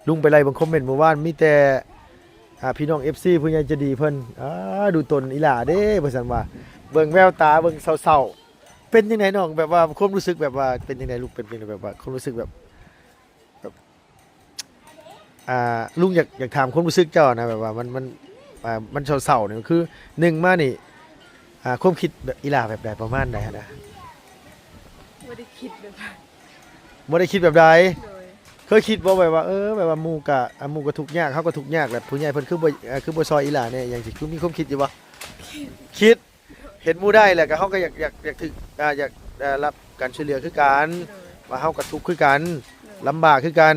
ລຸງໄປໄລ່ເບິ່ງຄອມເມັນມື້ວານ ມີແຕ່ ອ່າ ພີ່ນ້ອງເອັຟຊີ ຜູ້ໃຫຍ່ໃຈດີເພິ່ນ ອ່າ ດູຕົນອີ່ຫຼ້າເດ້ ວ່າຊັ້ນວ່າ ເບິ່ງແວວຕາ ເບິ່ງເສົ້າໆ ເປັນຈັ່ງໃດນ້ອງ? ແບບວ່າຄວາມຮູ້ສຶກແບບວ່າເປັນຈັ່ງໃດ? ລູກເປັນຈັ່ງໃດ? ແບບວ່າຄວາມຮູ້ສຶກແບບ ແບບ ອ່າ ລຸງຢາກ ຢາກຖາມຄວາມຮູ້ສຶກເຈົ້ານະ ແບບວ່າມັນ ມັນ ອ່າ ມັນເສົ້າໆ ນີ້ ຄື ໜຶ່ງມານີ້ ອ່າ ຄວາມຄິດແບບອີ່ຫຼ້າແບບໃດ ປະມານໃດຫັ້ນນະ? ບໍ່ໄດ້ຄິດແບບ ບໍ່ໄດ້ຄິດແບບໃດ? ໂດຍ ເຄີຍຄິດບໍ່ແບບວ່າ ເອີ ແບບວ່າໝູ່ກະ ອ່າ ໝູ່ກະທຸກຍາກ ເຮົາກະທຸກຍາກ ແລ້ວຜູ້ໃຫຍ່ເພິ່ນຄືບໍ່ ອ່າ ຄືບໍ່ຊ່ອຍອີ່ຫຼ້າແດ່ ຫຍັງຊີ້ ຄືມີຄວາມຄິດຢູ່ບໍ່? ຄິດ ເຫັນໝູ່ໄດ້ແລ້ວກະ ເຮົາກະຢາກ ຢາກ ຢາກຖືກ ອ່າ ຢາກ ອ່າ ຮັບການຊ່ວຍເຫຼືອຄືກັນ ໂດຍ ວ່າເຮົາກະທຸກຄືກັນ ໂດຍ ລຳບາກຄືກັນ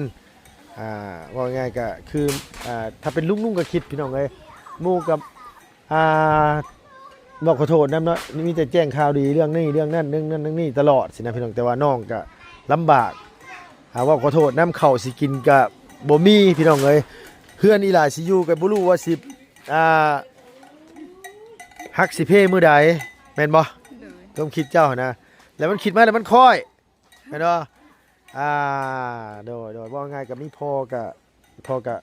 ອ່າ ເວົ້າງ່າຍໆ ກະຄື ອ່າ ຖ້າເປັນລຸງ ລຸງກະຄິດ ພີ່ນ້ອງເອີຍ ໝູ່ກະ ອ່າ ເວົ້າຂໍໂທດນຳເນາະ ມີແຕ່ແຈ້ງຂ່າວດີເລື່ອງນີ້ເລື່ອງນັ້ນ ເລື່ອງນັ້ນເລື່ອງນີ້ຕະຫຼອດຊີ້ນະ ພີ່ນ້ອງ ແຕ່ວ່ານ້ອງກະລຳບາກ ອ່າ ເວົ້າຂໍໂທດນຳ ເຂົ້າຊິກິນກະບໍ່ມີ ພີ່ນ້ອງເອີຍ ເຮືອນອີ່ຫຼ້າຊິຢູ່ກະບໍ່ຮູ້ວ່າຊິ ອ່າ ຮັກຊິເພມື້ໃດ ແມ່ນບໍ່? ໂດຍ ຄວາມຄິດເຈົ້າຫັ້ນນະ ແລ້ວມັນຄິດມາແລ້ວມັນຄ້ອຍ ແມ່ນບໍ່? ອ່າ ໂດຍ ໂດຍ ເວົ້າງ່າຍກະມີພໍ່ກະ ພໍ່ກະ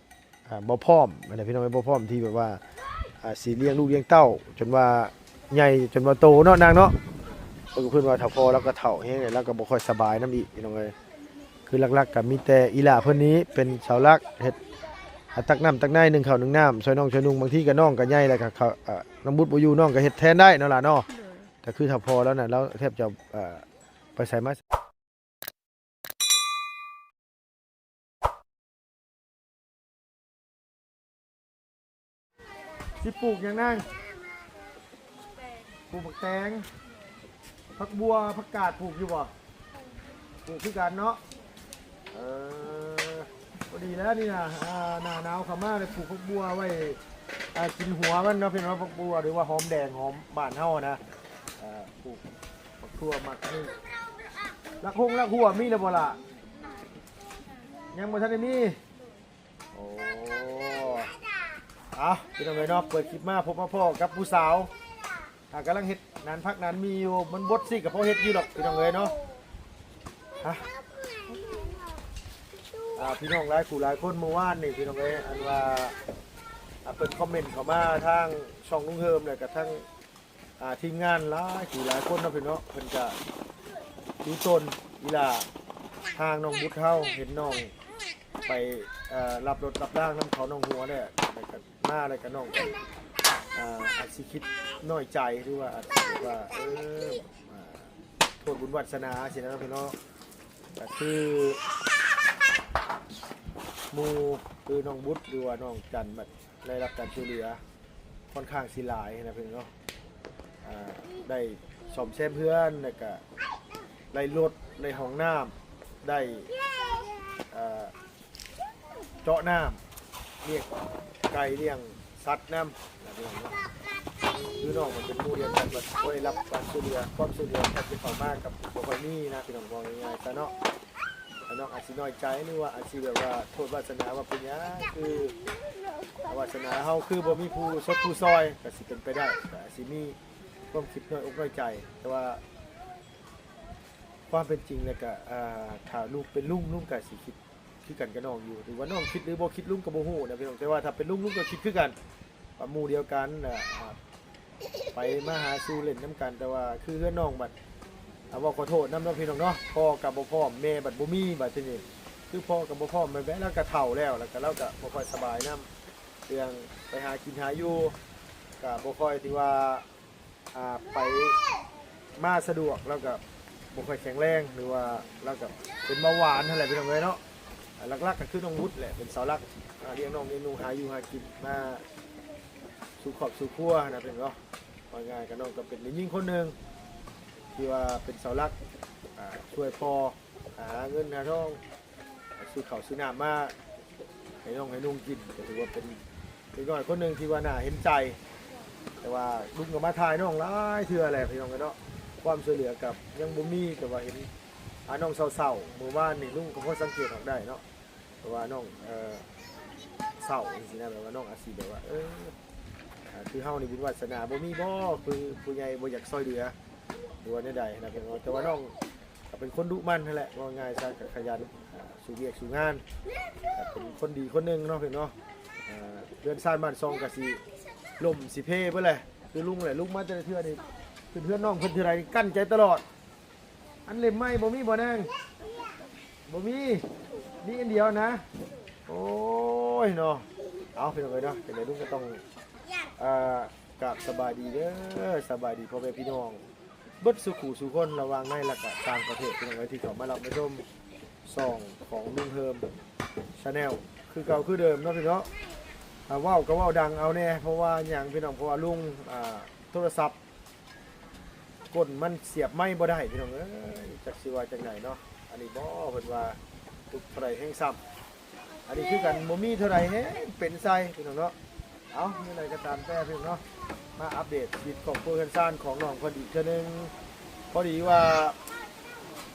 ອ່າ ບໍ່ພ້ອມຫັ້ນແຫຼະ ພີ່ນ້ອງເອີຍ ບໍ່ພ້ອມທີ່ແບບວ່າ ອ່າ ຊິລ້ຽງລູກລ້ຽງເຕົ້າຈົນວ່າໃຫຍ່ ຈົນວ່າໂຕເນາະນາງເນາະ ເພິ່ນ ເພິ່ນວ່າຖ້າພໍ່ລາວກະເຖົ້າແຮງແລ້ວ ລາວກະບໍ່ຄ່ອຍສະບາຍນຳອີກ ພີ່ນ້ອງເອີຍ ຄືຫຼັກໆ ກະມີແຕ່ອີ່ຫຼ້າເພິ່ນນີ້ເປັນເສົາຫຼັກ ເຮັດ ອ່າ ຕັກນ້ຳຕັກໃນ ໜຶ້ງເຂົ້າໜຶ້ງນ້ຳ ຊ່ວຍນ້ອງຊ່ວຍນຸ່ງ ບາງທີກະນ້ອງກະໃຫຍ່ແລ້ວ ກະ ເຂົາ ອ່າ ນ້ອງບຸດບໍ່ຢູ່ ນ້ອງກະເຮັດແທນໄດ້ເນາະຫຼານເນາະ ໂດຍ ກະຄືຖ້າພໍ່ລາວນັ້ນ ລາວແທບຈະ ອ່າ ໄປໃສມາໃສ. ຊິປູກຫຍັງນາງ? ປູກໝາກແຕງ ຜັກບົ່ວ ຜັກກາດ ປູກຢູ່ບໍ່? ປູກຄືກັນເນາະ ເອີ ພໍດີແລ້ວນີ້ນະ ອ່າ ໜ້າໜາວເຂົ້າມາ ໄດ້ປູກຜັກບົ່ວໄວ້ ອ່າ ກິນຫົວມັນເນາະ ເພິ່ນວ່າຜັກບົ່ວ ຫຼືວ່າຫອມແດງ ຫອມບ້ານເຮົານະ ອ່າ ປູກໝາກຖົ່ວ ໝາກນີ້ ລາກຫົ່ງລາກຫົວມີແລ້ວບໍ່ລະ? ຍັງບໍ່ທັນໄດ້ມີ. ໂອ້ ເອົາ ພີ່ນ້ອງເອີຍເນາະ ເປີດຄລິບມາພົບມາພໍ້ກັບຜູ້ສາວ ອ່າ ກຳລັງເຮັດໜານຜັກໜານໝີ່ຢູ່ ມັນບົດຊິກະພໍເຮັດຢູ່ດອກ ພີ່ນ້ອງເອີຍເນາະ ຮະ ອ່າ ພີ່ນ້ອງຫຼາຍຜູ້ຫຼາຍຄົນມື້ວານນີ້ ພີ່ນ້ອງເອີຍ ອັນວ່າ ອ່າ ເພິ່ນຄອມເມັນເຂົ້າມາທາງຊ່ອງລຸງເຮີມ ແລ້ວກະທາງ ອ່າ ທີມງານຫຼາຍຜູ້ຫຼາຍຄົນເນາະ ພີ່ນ້ອງເນາະ ເພິ່ນກະດູຕົນອີ່ຫຼ້າ ທາງນ້ອງບຸດເຮົາ ເຫັນນ້ອງໄປ ເອີ ຮັບລົດຮັບລາງນຳເຂົາໜອງຫົວແລ້ວ ແລ້ວກະມາ ແລ້ວກະນ້ອງກະ ອ່າ ອາດຊິຄິດນ້ອຍໃຈ ຫຼືວ່າອາດຊິວ່າ ເອີ ອ່າ ໂທດບຸນວາດສະໜາຊີ້ນະ ພີ່ນ້ອງເນາະ ກະຄືໝູ່ ຄືນ້ອງບຸດ ຫຼືວ່ານ້ອງຈັນ ບັດໄດ້ຮັບການຊ່ວຍເຫຼືອ ຂ້ອນຂ້າງຊິຫຼາຍນະພີ່ນ້ອງເນາະ ອ່າ ໄດ້ສ້ອມແຊມເຮືອນ ແລ້ວກະໄດ້ລົດ ໄດ້ຫ້ອງນ້ຳ ໄດ້ ເອີ ເຈາະນ້ຳ ລ້ຽງໄກ່ ລ້ຽງສັດນຳນະພີ່ນ້ອງເນາະ ຄືນ້ອງມັນເປັນໝູ່ດຽວກັນ ມັນບໍ່ໄດ້ຮັບການຊ່ວຍເຫຼືອ ຄວາມຊ່ວຍເຫຼືອທີ່ເຂົ້າມາກະບໍ່ຄ່ອຍມີນະພີ່ນ້ອງ ເວົ້າງ່າຍໆຊະເນາະ. ນ້ອງອາດຊິນ້ອຍໃຈ ຫຼືວ່າອາດຊິແບບວ່າໂທດວາດສະໜາວ່າເປັນຫຍັງ ຄືວາດສະໜາເຮົາຄືບໍ່ມີຜູ້ຊົດຜູ້ຊ່ອຍ ກະຊິເປັນໄປໄດ້ ກະອາດຊິມີຄວາມຄິດນ້ອຍອົກນ້ອຍໃຈ ແຕ່ວ່າຄວາມເປັນຈິງແລ້ວກະ ອ່າ ຖ້າລູກເປັນລຸງ ລຸງກະຊິຄິດຄືກັນກັບນ້ອງຢູ່ ຫຼືວ່ານ້ອງຄິດຫຼືບໍ່ຄິດ ລຸງກະບໍ່ຮູ້ນະພີ່ນ້ອງ ແຕ່ວ່າຖ້າເປັນລຸງ ລຸງກະຄິດຄືກັນ ວ່າໝູ່ດຽວກັນ ອ່າ ໄປມາຫາສູ່ຫຼິ້ນນຳກັນ ແຕ່ວ່າຄືເຮືອນນ້ອງບັດ ອ່າ ເວົ້າຂໍໂທດນຳເນາະພີ່ນ້ອງເນາະ ພໍ່ກະບໍ່ພ້ອມ ແມ່ບັດບໍ່ມີ ບັດທີນີ້ຄືພໍ່ກະບໍ່ພ້ອມ ແບບລາວກະເຖົ້າແລ້ວ ແລ້ວກະລາວກະບໍ່ຄ່ອຍສະບາຍນຳ ເລື່ອງໄປຫາກິນຫາຢູ່ ກະບໍ່ຄ່ອຍທີ່ວ່າ ອ່າ ໄປມາສະດວກ ລາວກະບໍ່ຄ່ອຍແຂງແຮງ ຫຼືວ່າລາວກະເປັນເບົາຫວານຫັ້ນແຫຼະພີ່ນ້ອງເອີຍເນາະ ອ່າ ຫຼັກໆກະຄືນ້ອງວຸດແຫຼະເປັນເສົາຫຼັກ ອ່າ ລ້ຽງນ້ອງລ້ຽງໜູ ຫາຢູ່ຫາກິນມາ ສູ່ຄອບສູ່ຄົວຫັ້ນນະພີ່ນ້ອງເນາະ ເວົ້າງ່າຍກະນ້ອງກະເປັນແມ່ຍິງຄົນໜຶ່ງ ທີ່ວ່າເປັນເສົາຫຼັກ ອ່າ ຊ່ວຍພໍ່ຫາເງິນຫາທອງ ຊື້ເຂົ້າຊື້ນ້ຳມາໃຫ້ນ້ອງໃຫ້ນຸ່ງກິນ ກະຖືວ່າເປັນເດັກນ້ອຍຄົນໜຶ່ງທີ່ວ່າໜ້າເຫັນໃຈ ແຕ່ວ່າລຸງກະມາຖ່າຍນ້ອງຫຼາຍເທື່ອແລ້ວພີ່ນ້ອງເອີຍເນາະ ຄວາມຊ່ວຍເຫຼືອກະຍັງບໍ່ມີ ແຕ່ວ່າເຫັນ ອ່າ ນ້ອງເສົ້າໆ ມື້ວານນີ້ລຸງກະພໍສັງເກດອອກໄດ້ເນາະ ເພາະວ່ານ້ອງ ເອີ ເສົ້າຈັ່ງຊີ້ນະ ແບບວ່ານ້ອງອາດຊິແບບວ່າ ເອີ ອ່າ ຄືເຮົານີ້ບຸນວາດສະໜາບໍ່ມີບໍ່ ຄືຜູ້ໃຫຍ່ບໍ່ຢາກຊ່ອຍເຫຼືອ ຫຼືວ່າແນວໃດຫັ້ນນະ ແຕ່ວ່ານ້ອງກະເປັນຄົນດຸໝັ່ນຫັ້ນແຫຼະ ເວົ້າງ່າຍຊະ ກະຂະຫຍັນ ອ່າ ສູ້ວຽກສູ້ງານ ກະເປັນ ຄົນດີຄົນໜຶ່ງເນາະພີ່ນ້ອງເນາະ. ເອີ ເຮືອນຊານບ້ານຊ່ອງກະຊິລົ້ມຊິເພເບິດແຫຼະ. ຄືລຸງແຫຼະ ລຸງມາແຕ່ລະເທື່ອນີ້ ຂຶ້ນເຮືອນນ້ອງເພິ່ນເທື່ອໃດນີ້ກັ້ນໃຈຕະຫຼອດ. ອັນເຫຼັ້ມໄມ້ບໍ່ມີບໍ່ນາງ? ບໍ່ມີ ມີອັນດຽວນະ. ໂອ້ຍເນາະ. ເອົາ ພີ່ນ້ອງເອີຍເນາະ ຈັ່ງໃດລຸງກໍຕ້ອງ ເອີ ກາບສະບາຍດີເດີ ສະບາຍດີພໍ່ແມ່ພີ່ນ້ອງ ເບິດສູ່ຄູ່ສູ່ຄົນ ລະຫວ່າງໃນ ແລະກະຕ່າງປະເທດ ພີ່ນ້ອງເອີຍ ທີ່ເຂົ້າມາຮັບມາຊົມຊ່ອງຂອງລຸງເຮີມ Channel ຄືເກົ່າຄືເດີມເນາະພີ່ນ້ອງ. ອ່າ ເວົ້າກໍເວົ້າດັງເອົາແດ່ ເພາະວ່າຫຍັງພີ່ນ້ອງ ເພາະວ່າລຸງ ອ່າ ໂທລະສັບ ກົ້ນມັນສຽບໄມບໍ່ໄດ້ ພີ່ນ້ອງເອີຍ ຈັກຊິວ່າຈັ່ງໃດເນາະ. ອັນນີ້ບໍ ເພິ່ນວ່າ ທຸກເທົ່າໃດແຮງຊ້ຳ ອັນນີ້ຄືກັນ ບໍ່ມີເທົ່າໃດແຮງເປັນໃສ່ ພີ່ນ້ອງເນາະ. ເອົາ ມີແນວໃດກໍຕາມແຕ່ ພີ່ນ້ອງເນາະ ມາອັບເດດຊີວິດຄອບຄົວເຮືອນຊານຂອງນ້ອງເພິ່ນອີກເທື່ອໜຶ່ງ. ພໍດີວ່າ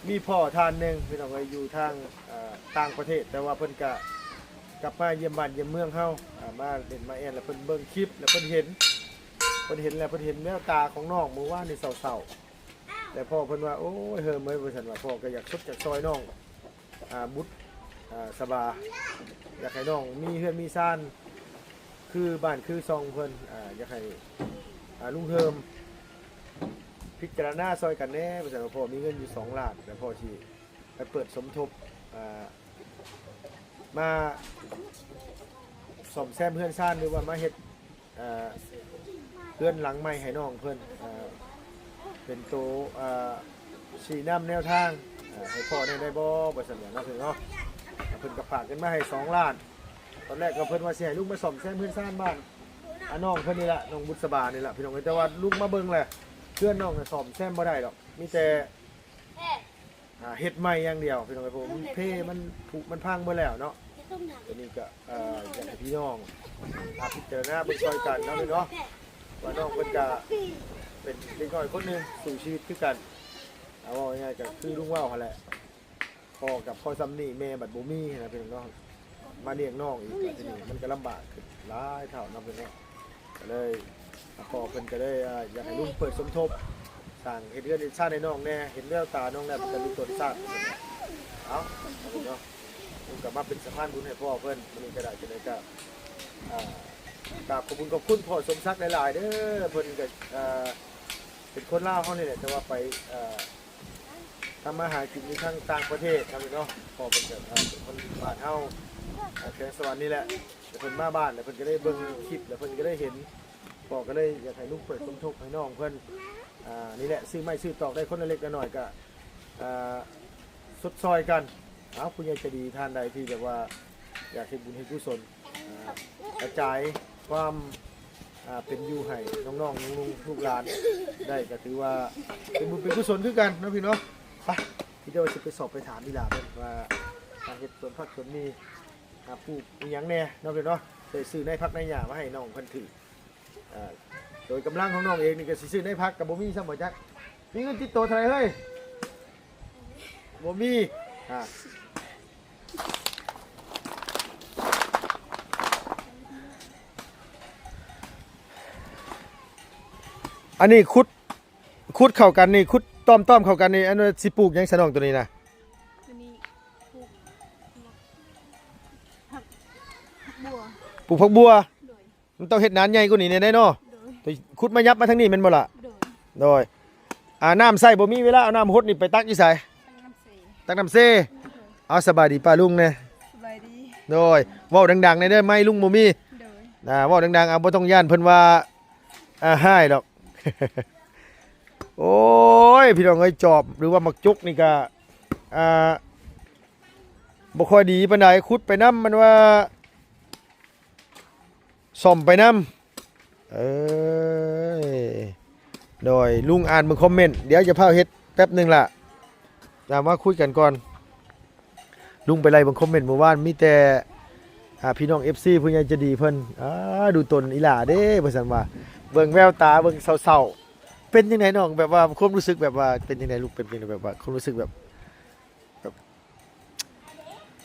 ມີພໍ່ທ່ານໜຶ່ງ ພີ່ນ້ອງເອີຍ ຢູ່ທາງ ເອີ ຕ່າງປະເທດ ແຕ່ວ່າເພິ່ນກະກັບມາຢ້ຽມບ້ານຢ້ຽມເມືອງເຮົາ ອ່າ ມາຫຼິ້ນມາແອ່ນ ແລ້ວເພິ່ນເບິ່ງຄລິບ ແລ້ວເພິ່ນເຫັນ ເພິ່ນເຫັນແລ້ວ ເພິ່ນເຫັນແວວຕາຂອງນ້ອງມື້ວານນີ້ເສົ້າໆ ແລ້ວພໍ່ເພິ່ນວ່າ ໂອ້ຍ ເຮີມເອີຍ ວ່າຊັ້ນວ່າ ພໍ່ກໍຢາກຊົດຢາກຊ່ອຍນ້ອງ ອ່າ ບຸດ ອ່າ ສະບາ ຢາກໃຫ້ນ້ອງມີເຮືອນມີຊານ ຄືບ້ານຄືຊ່ອງເພິ່ນ ອ່າ ຢາກໃຫ້ ອ່າ ລຸງເຮີມພິຈາລະນາຊ່ອຍກັນແດ່ ວ່າຊັ້ນວ່າ. ພໍ່ມີເງິນຢູ່ສອງລ້ານ ແລ້ວພໍ່ຊິໄປເປີດສົມທົບ ອ່າ ມາສ້ອມແຊມເຮືອນຊານ ຫຼືວ່າມາເຮັດ ເອີ ເຮືອນຫຼັງໃໝ່ໃຫ້ນ້ອງເພິ່ນ ເອີ ເປັນໂຕ ເອີ ຊີ້ນຳແນວທາງ ເອີ ໃຫ້ພໍ່ແດ່ໄດ້ບໍ່ ວ່າຊັ້ນວ່າເນາະ ເພິ່ນເນາະ. ເພິ່ນກໍຝາກເງິນມາໃຫ້ສອງລ້ານ ຕອນແລກກໍເພິ່ນວ່າຊິໃຫ້ລຸງມາສ້ອມແຊມເຮືອນຊານບ້ານ ອາ ນ້ອງເພິ່ນນີ້ແຫຼະ ນ້ອງບຸດສະບານີ້ແຫຼະ ພີ່ນ້ອງເອີຍ. ແຕ່ວ່າລຸງມາເບິ່ງແລ້ວ ເຮືອນນ້ອງນະສ້ອມແຊມບໍ່ໄດ້ດອກ ມີແຕ່ ອ່າ ເຮັດໃໝ່ຢ່າງດຽວ ພີ່ນ້ອງເອີຍ ເພາະວ່າມັນເພ ມັນຜຸມັນພັງເບິດແລ້ວເນາະ. ຕົວນີ້ກໍ ເອີ ຢາກໃຫ້ພີ່ນ້ອງ ອ່າ ພິຈາລະນາເບິ່ງຊ່ອຍກັນເນາະ ພີ່ນ້ອງເນາະ ວ່ານ້ອງເພິ່ນກໍເປັນເດັກນ້ອຍຄົນໜຶ່ງ ສູ້ຊີວິດຄືກັນ. ເອົາ ເວົ້າງ່າຍໆກໍຄືລຸງເວົ້າຫັ້ນແຫຼະ ພໍ່ກໍພໍສ່ຳນີ້ ແມ່ບັດບໍ່ມີນະ ພີ່ນ້ອງເນາະ. ມາລ້ຽງນ້ອງອີກ ແລ້ວທີນີ້ມັນກໍລຳບາກຂຶ້ນຫຼາຍເທົ່າເນາະ ເພິ່ນເນາະ. ກໍເລີຍ ພໍ່ເພິ່ນກໍເລີຍ ອ່າ ຢາກໃຫ້ລຸງເປີດສົມທົບ ສ້າງເຮັດເຮືອນເຮັດຊານໃຫ້ນ້ອງແດ່ ເຫັນແວວຕານ້ອງແລ້ວ ເປັນຕາລຸຕົນຊາດ. ເອົາ ເນາະ ລຸງກໍມາເປັນສະພານບຸນໃຫ້ພໍ່ເພິ່ນ ມື້ນີ້ກໍໄດ້ ຈັ່ງໃດກໍ ອ່າ ກາບຂອບຄຸນຂອບຄຸນພໍ່ສົມສັກຫຼາຍໆເດີ. ເພິ່ນກໍ ອ່າ ເປັນຄົນລາວເຮົານີ້ແຫຼະ ແຕ່ວ່າໄປ ອ່າ ທຳມາຫາກິນຢູ່ທາງຕ່າງປະເທດເນາະ ພີ່ນ້ອງເນາະ. ພໍ່ເພິ່ນກໍ ເອີ ເປັນຄົນບ້ານເຮົາ ເອີ ແຂວງສະຫວັນນີ້ແຫຼະ ແຕ່ເພິ່ນມາບ້ານແລ້ວເພິ່ນກໍໄດ້ເບິ່ງຄລິບ ແລ້ວເພິ່ນກໍໄດ້ເຫັນ ພໍ່ກໍເລີຍຢາກໃຫ້ລຸງເປີດສົມທົບໃຫ້ນ້ອງເພິ່ນ ອ່າ ນີ້ແຫຼະ ຊື້ໄມ້ຊື້ຕອກໄດ້ຄົນລະເລັກລະໜ້ອຍ ກໍ ອ່າ ຊົດຊ່ອຍກັນ. ເອົາ ຜູ້ໃຫຍ່ໃຈດີທ່ານໃດທີ່ແບບວ່າຢາກເຮັດບຸນເຮັດກຸສົນ ອ່າ ກະຈາຍຄວາມ ອ່າ ເປັນຢູ່ໃຫ້ນ້ອງໆ ລຸງໆ ລູກຫຼານໄດ້ ກໍຖືວ່າເປັນບຸນເປັນກຸສົນຄືກັນເນາະ ພີ່ນ້ອງ. ໄປ ທີ່ເຈົ້າຊິໄປສອບໄປຖາມອີ່ຫຼ້າເພິ່ນວ່າ ການເຮັດສວນຜັກສວນໝີ່ ອ່າ ປູກອີ່ຫຍັງແດ່ເນາະ ພີ່ນ້ອງເນາະ. ໄດ້ຊື້ໃນຜັກໃນຫຍ້າມາໃຫ້ນ້ອງເພິ່ນຖືກ ອ່າ ໂດຍກຳລັງຂອງນ້ອງເອງນີ້ກໍຊິຊື້ໃນຜັກກໍບໍ່ມີຊ້ຳບໍ່ຈັກ. ມີເງິນຕິດໂຕເທົ່າໃດເຮີ້ຍ? ບໍ່ມີ. ອ່າ ອັນນີ້ຂຸດ ຂຸດເຂົ້າກັນນີ້ ຂຸດຕ້ອມໆເຂົ້າກັນນີ້ ອັນວ່າຊິປູກຫຍັງຊະນ້ອງໂຕນີ້ນະ? ໂຕນີ້ປູກ ຜັກ ຜັກບົວ. ປູກຜັກບົວ. ໂດຍ. ມັນຕ້ອງເຮັດນານໃຫຍ່ກວ່ານີ້ແດ່ເນາະ. ໂດຍ. ໂຕຂຸດມາຫຍັບມາທາງນີ້ແມ່ນບໍ່ລະ? ໂດຍ. ໂດຍ. ອ່າ ນ້ຳໃຊ້ບໍ່ມີ ເວລາເອົານ້ຳຫົດນີ້ໄປຕັກຢູ່ໃສ? ຕັກນ້ຳເຊ. ຕັກນ້ຳເຊ. ໂດຍ. ເອົາ ສະບາຍດີປ້າລຸງແດ່. ສະບາຍດີ. ໂດຍ. ເວົ້າດັງໆແດ່ເດີ ໄມລຸງບໍ່ມີ. ໂດຍ. ອ່າ ເວົ້າດັງໆ ເອົາ ບໍ່ຕ້ອງຢ້ານເພິ່ນວ່າ ອ່າ ຮ້າຍດອກ. ໂອ້ຍ ພີ່ນ້ອງເອີຍ ຈອບ ຫຼືວ່າໝາກຈົກນີ້ກະ ອ່າ ບໍ່ຄ່ອຍດີປານໃດ ຂຸດໄປນຳ ມັນວ່າ ສ້ອມໄປນຳ. ເອີ ໂດຍ ລຸງອ່ານເບິ່ງຄອມເມັນ ດຽວຈະພາວເຮັດແປັບໜຶ່ງລະ ດຽວມາຄຸຍກັນກ່ອນ. ລຸງໄປໄລ່ເບິ່ງຄອມເມັນມື້ວານ ມີແຕ່ ອ່າ ພີ່ນ້ອງເອັຟຊີ ຜູ້ໃຫຍ່ໃຈດີເພິ່ນ ອ່າ ດູຕົນອີ່ຫຼ້າເດ້ ວ່າຊັ້ນວ່າ ເບິ່ງແວວຕາ ເບິ່ງເສົ້າໆ. ເປັນຈັ່ງໃດນ້ອງ ແບບວ່າຄວາມຮູ້ສຶກ ແບບວ່າເປັນຈັ່ງໃດລູກ ເປັນຈັ່ງໃດ ແບບວ່າຄວາມຮູ້ສຶກແບບ ແບບ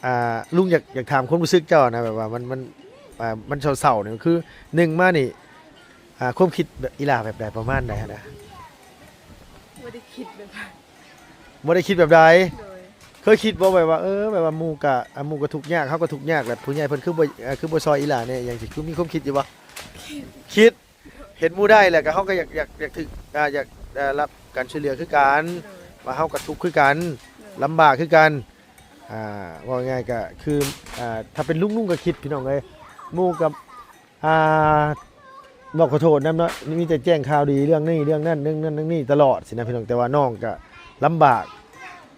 ອ່າ ລຸງຢາກ ຢາກຖາມຄວາມຮູ້ສຶກເຈົ້ານະ ແບບວ່າມັນ ມັນ ອ່າ ມັນເສົ້າໆນີ້ ຄືໜຶ່ງມານີ້ ອ່າ ຄວາມຄິດແບບ ອີ່ຫຼ້າແບບໃດ ປະມານໃດຫັ້ນນະ? ບໍ່ໄດ້ຄິດແບບ ບໍ່ໄດ້ຄິດແບບໃດ? ໂດຍ. ເຄີຍຄິດບໍ່ ແບບວ່າ ເອີ ແບບວ່າໝູ່ກະ ອ່າ ໝູ່ກະທຸກຍາກ ເຮົາກະທຸກຍາກ ແລ້ວຜູ້ໃຫຍ່ເພິ່ນຄືບໍ່ ເອີ ຄືບໍ່ຊ່ອຍອີ່ຫຼ້າແດ່ ຫຍັງຊີ້ ຄືມີຄວາມຄິດຢູ່ບໍ່? ຄິດ ເຫັນໝູ່ໄດ້ແລ້ວກະ ເຮົາກະຢາກ ຢາກ ຢາກຖືກ ອ່າ ຢາກ ອ່າ ຮັບການຊ່ວຍເຫຼືອຄືກັນ ວ່າເຮົາກະທຸກຄືກັນ ລຳບາກຄືກັນ. ອ່າ ເວົ້າງ່າຍໆ ກະຄື ອ່າ ຖ້າເປັນລຸງ ລຸງກະຄິດ ພີ່ນ້ອງເອີຍ ໝູ່ກະ ອ່າ ເວົ້າຂໍໂທດນຳເນາະ ມີແຕ່ແຈ້ງຂ່າວດີເລື່ອງນີ້ເລື່ອງນັ້ນ ເລື່ອງນັ້ນເລື່ອງນີ້ຕະຫຼອດຊີ້ນະ ພີ່ນ້ອງ. ແຕ່ວ່ານ້ອງກະລຳບາກ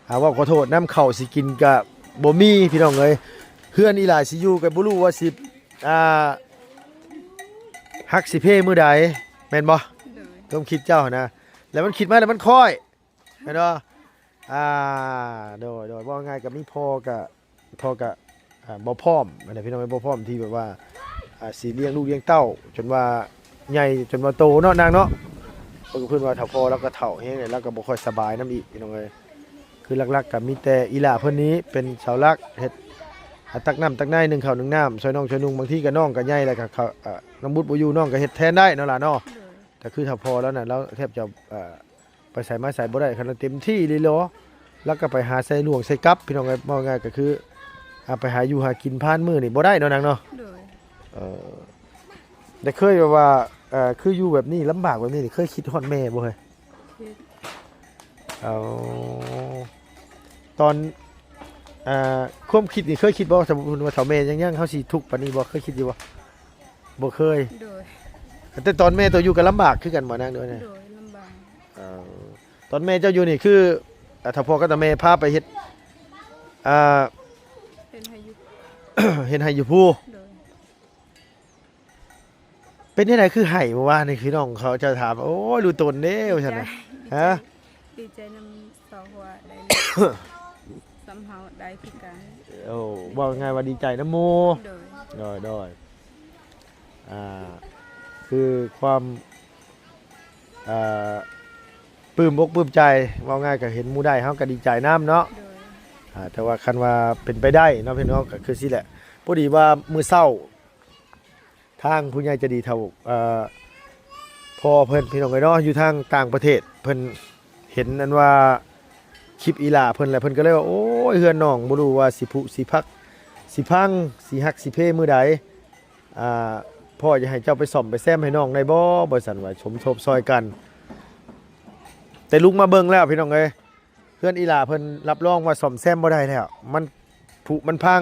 ອ່າ ເວົ້າຂໍໂທດນຳ ເຂົ້າຊິກິນກະບໍ່ມີ ພີ່ນ້ອງເອີຍ. ເຮືອນອີ່ຫຼ້າຊິຢູ່ກະບໍ່ຮູ້ວ່າຊິ ອ່າ ຮັກຊິເພມື້ໃດ ແມ່ນບໍ່? ໂດຍ ຄວາມຄິດເຈົ້າຫັ້ນນະ ແລ້ວມັນຄິດມາແລ້ວມັນຄ້ອຍ ແມ່ນບໍ່? ອ່າ ໂດຍ ໂດຍ ເວົ້າງ່າຍກະມີພໍ່ກະ ພໍ່ກະ ອ່າ ບໍ່ພ້ອມຫັ້ນນະ ພີ່ນ້ອງເອີຍ ບໍ່ພ້ອມທີ່ແບບວ່າ ອ່າ ຊິລ້ຽງລູກລ້ຽງເຕົ້າຈົນວ່າໃຫຍ່ ຈົນວ່າໂຕເນາະນາງເນາະ. ເພິ່ນ ເພິ່ນວ່າຖ້າພໍ່ລາວກະເຖົ້າແຮງແລ້ວ ລາວກະບໍ່ຄ່ອຍສະບາຍນຳອີກ ພີ່ນ້ອງເອີຍ. ຄືຫຼັກໆ ກະມີແຕ່ອີ່ຫຼ້າເພິ່ນນີ້ເປັນເສົາຫຼັກ ເຮັດ ຫາຕັກນ້ຳຕັກໃນ ໜຶ້ງເຂົ້າໜຶ້ງນ້ຳ ຊ່ອຍນ້ອງຊ່ອຍນຸ່ງ. ບາງທີກະນ້ອງກະໃຫຍ່ແລ້ວ ກະເຂົາ ເອີ ນ້ອງບຸດບໍ່ຢູ່ ນ້ອງກະເຮັດແທນໄດ້ເນາະຫຼານເນາະ. ໂດຍ ກະຄືຖ້າພໍ່ລາວນັ້ນ ລາວແທບຈະ ເອີ ໄປໃສມາໃສບໍ່ໄດ້ ຄັນວ່າເຕັມທີ່ອີ່ຫຼີລະ ລາວກະໄປຫາໃສ່ຫຼວງໃສ່ກັບ ພີ່ນ້ອງເອີຍ. ເວົ້າງ່າຍກະຄື ອ່າ ໄປຫາຢູ່ຫາກິນຜ່ານມື້ນີ້ບໍ່ໄດ້ເນາະນາງເນາະ. ໂດຍ ເອີ ແຕ່ເຄີຍແບບວ່າ ເອີ ຄືຢູ່ແບບນີ້ ລຳບາກແບບນີ້ນີ້ ເຄີຍຄິດຮອດແມ່ບໍ່ເຮີ້ຍ? ຄິດ ເອົາ ຕອນ ອ່າ ຄວາມຄິດນີ້ເຄີຍຄິດບໍ່ ສົມມຸດວ່າຖ້າແມ່ຍັງ ຍັງ ເຮົາຊິທຸກປານນີ້ບໍ່ ເຄີຍຄິດຢູ່ບໍ່? ບໍ່ເຄີຍ. ໂດຍ ແຕ່ຕອນແມ່ໂຕຢູ່ກະລຳບາກຄືກັນບໍ່ນາງ? ໂດຍ ໂດຍ ລຳບາກ. ເອີ ຕອນແມ່ເຈົ້າຢູ່ນີ້ຄື ອ່າ ຖ້າພໍ່ກັບຕາແມ່ພາໄປເຮັດ ອ່າ ເຮັດໄຮ່ຢູ່ ເຮັດໄຮ່ຢູ່ພູ. ໂດຍ ເປັນຈັ່ງໃດຄືໄຫ້ມື້ວານນີ້ ພີ່ນ້ອງເຂົາເຈົ້າຖາມ ໂອ້ຍ ຮູ້ຕົນເດ້ ວ່າຊັ້ນນະ. ດີໃຈ ຮະ? ດີໃຈນຳ ເພາະວ່າໄດ້ ສ່ຳເຮົາໄດ້ຄືກັນ. ໂອ້ ເວົ້າງ່າຍວ່າດີໃຈນຳໝູ່. ໂດຍ ໂດຍ ໂດຍ ອ່າ ຄືຄວາມ ອ່າ ປຶ້ມອົກປຶ້ມໃຈ ເວົ້າງ່າຍກະເຫັນໝູ່ໄດ້ ເຮົາກະດີໃຈນຳເນາະ. ໂດຍ ອ່າ ແຕ່ວ່າຄັນວ່າເປັນໄປໄດ້ເນາະ ພີ່ນ້ອງ ກະຄືຊີ້ແຫຼະ. ພໍດີວ່າມື້ເຊົ້າ ທາງຜູ້ໃຫຍ່ໃຈດີເຖົ້າ ເອີ ພໍ່ເພິ່ນ ພີ່ນ້ອງເອີຍເນາະ ຢູ່ທາງຕ່າງປະເທດ ເພິ່ນເຫັນອັນວ່າຄລິບອີ່ຫຼ້າເພິ່ນ ແລ້ວເພິ່ນກະເລີຍວ່າ ໂອ້ຍ ເຮືອນນ້ອງບໍ່ຮູ້ວ່າຊິຜຸຊິພັກ ຊິພັງ ຊິຫັກຊິເພມື້ໃດ ອ່າ ພໍ່ຢາກໃຫ້ເຈົ້າໄປສ້ອມໄປແຊມໃຫ້ນ້ອງໄດ້ບໍ່ ວ່າຊັ້ນ ວ່າສົມທົບຊ່ອຍກັນ. ແຕ່ລຸງມາເບິ່ງແລ້ວ ພີ່ນ້ອງເອີຍ ເຮືອນອີ່ຫຼ້າເພິ່ນຮັບຮອງວ່າສ້ອມແຊມບໍ່ໄດ້ແລ້ວ ມັນຜຸມັນພັງ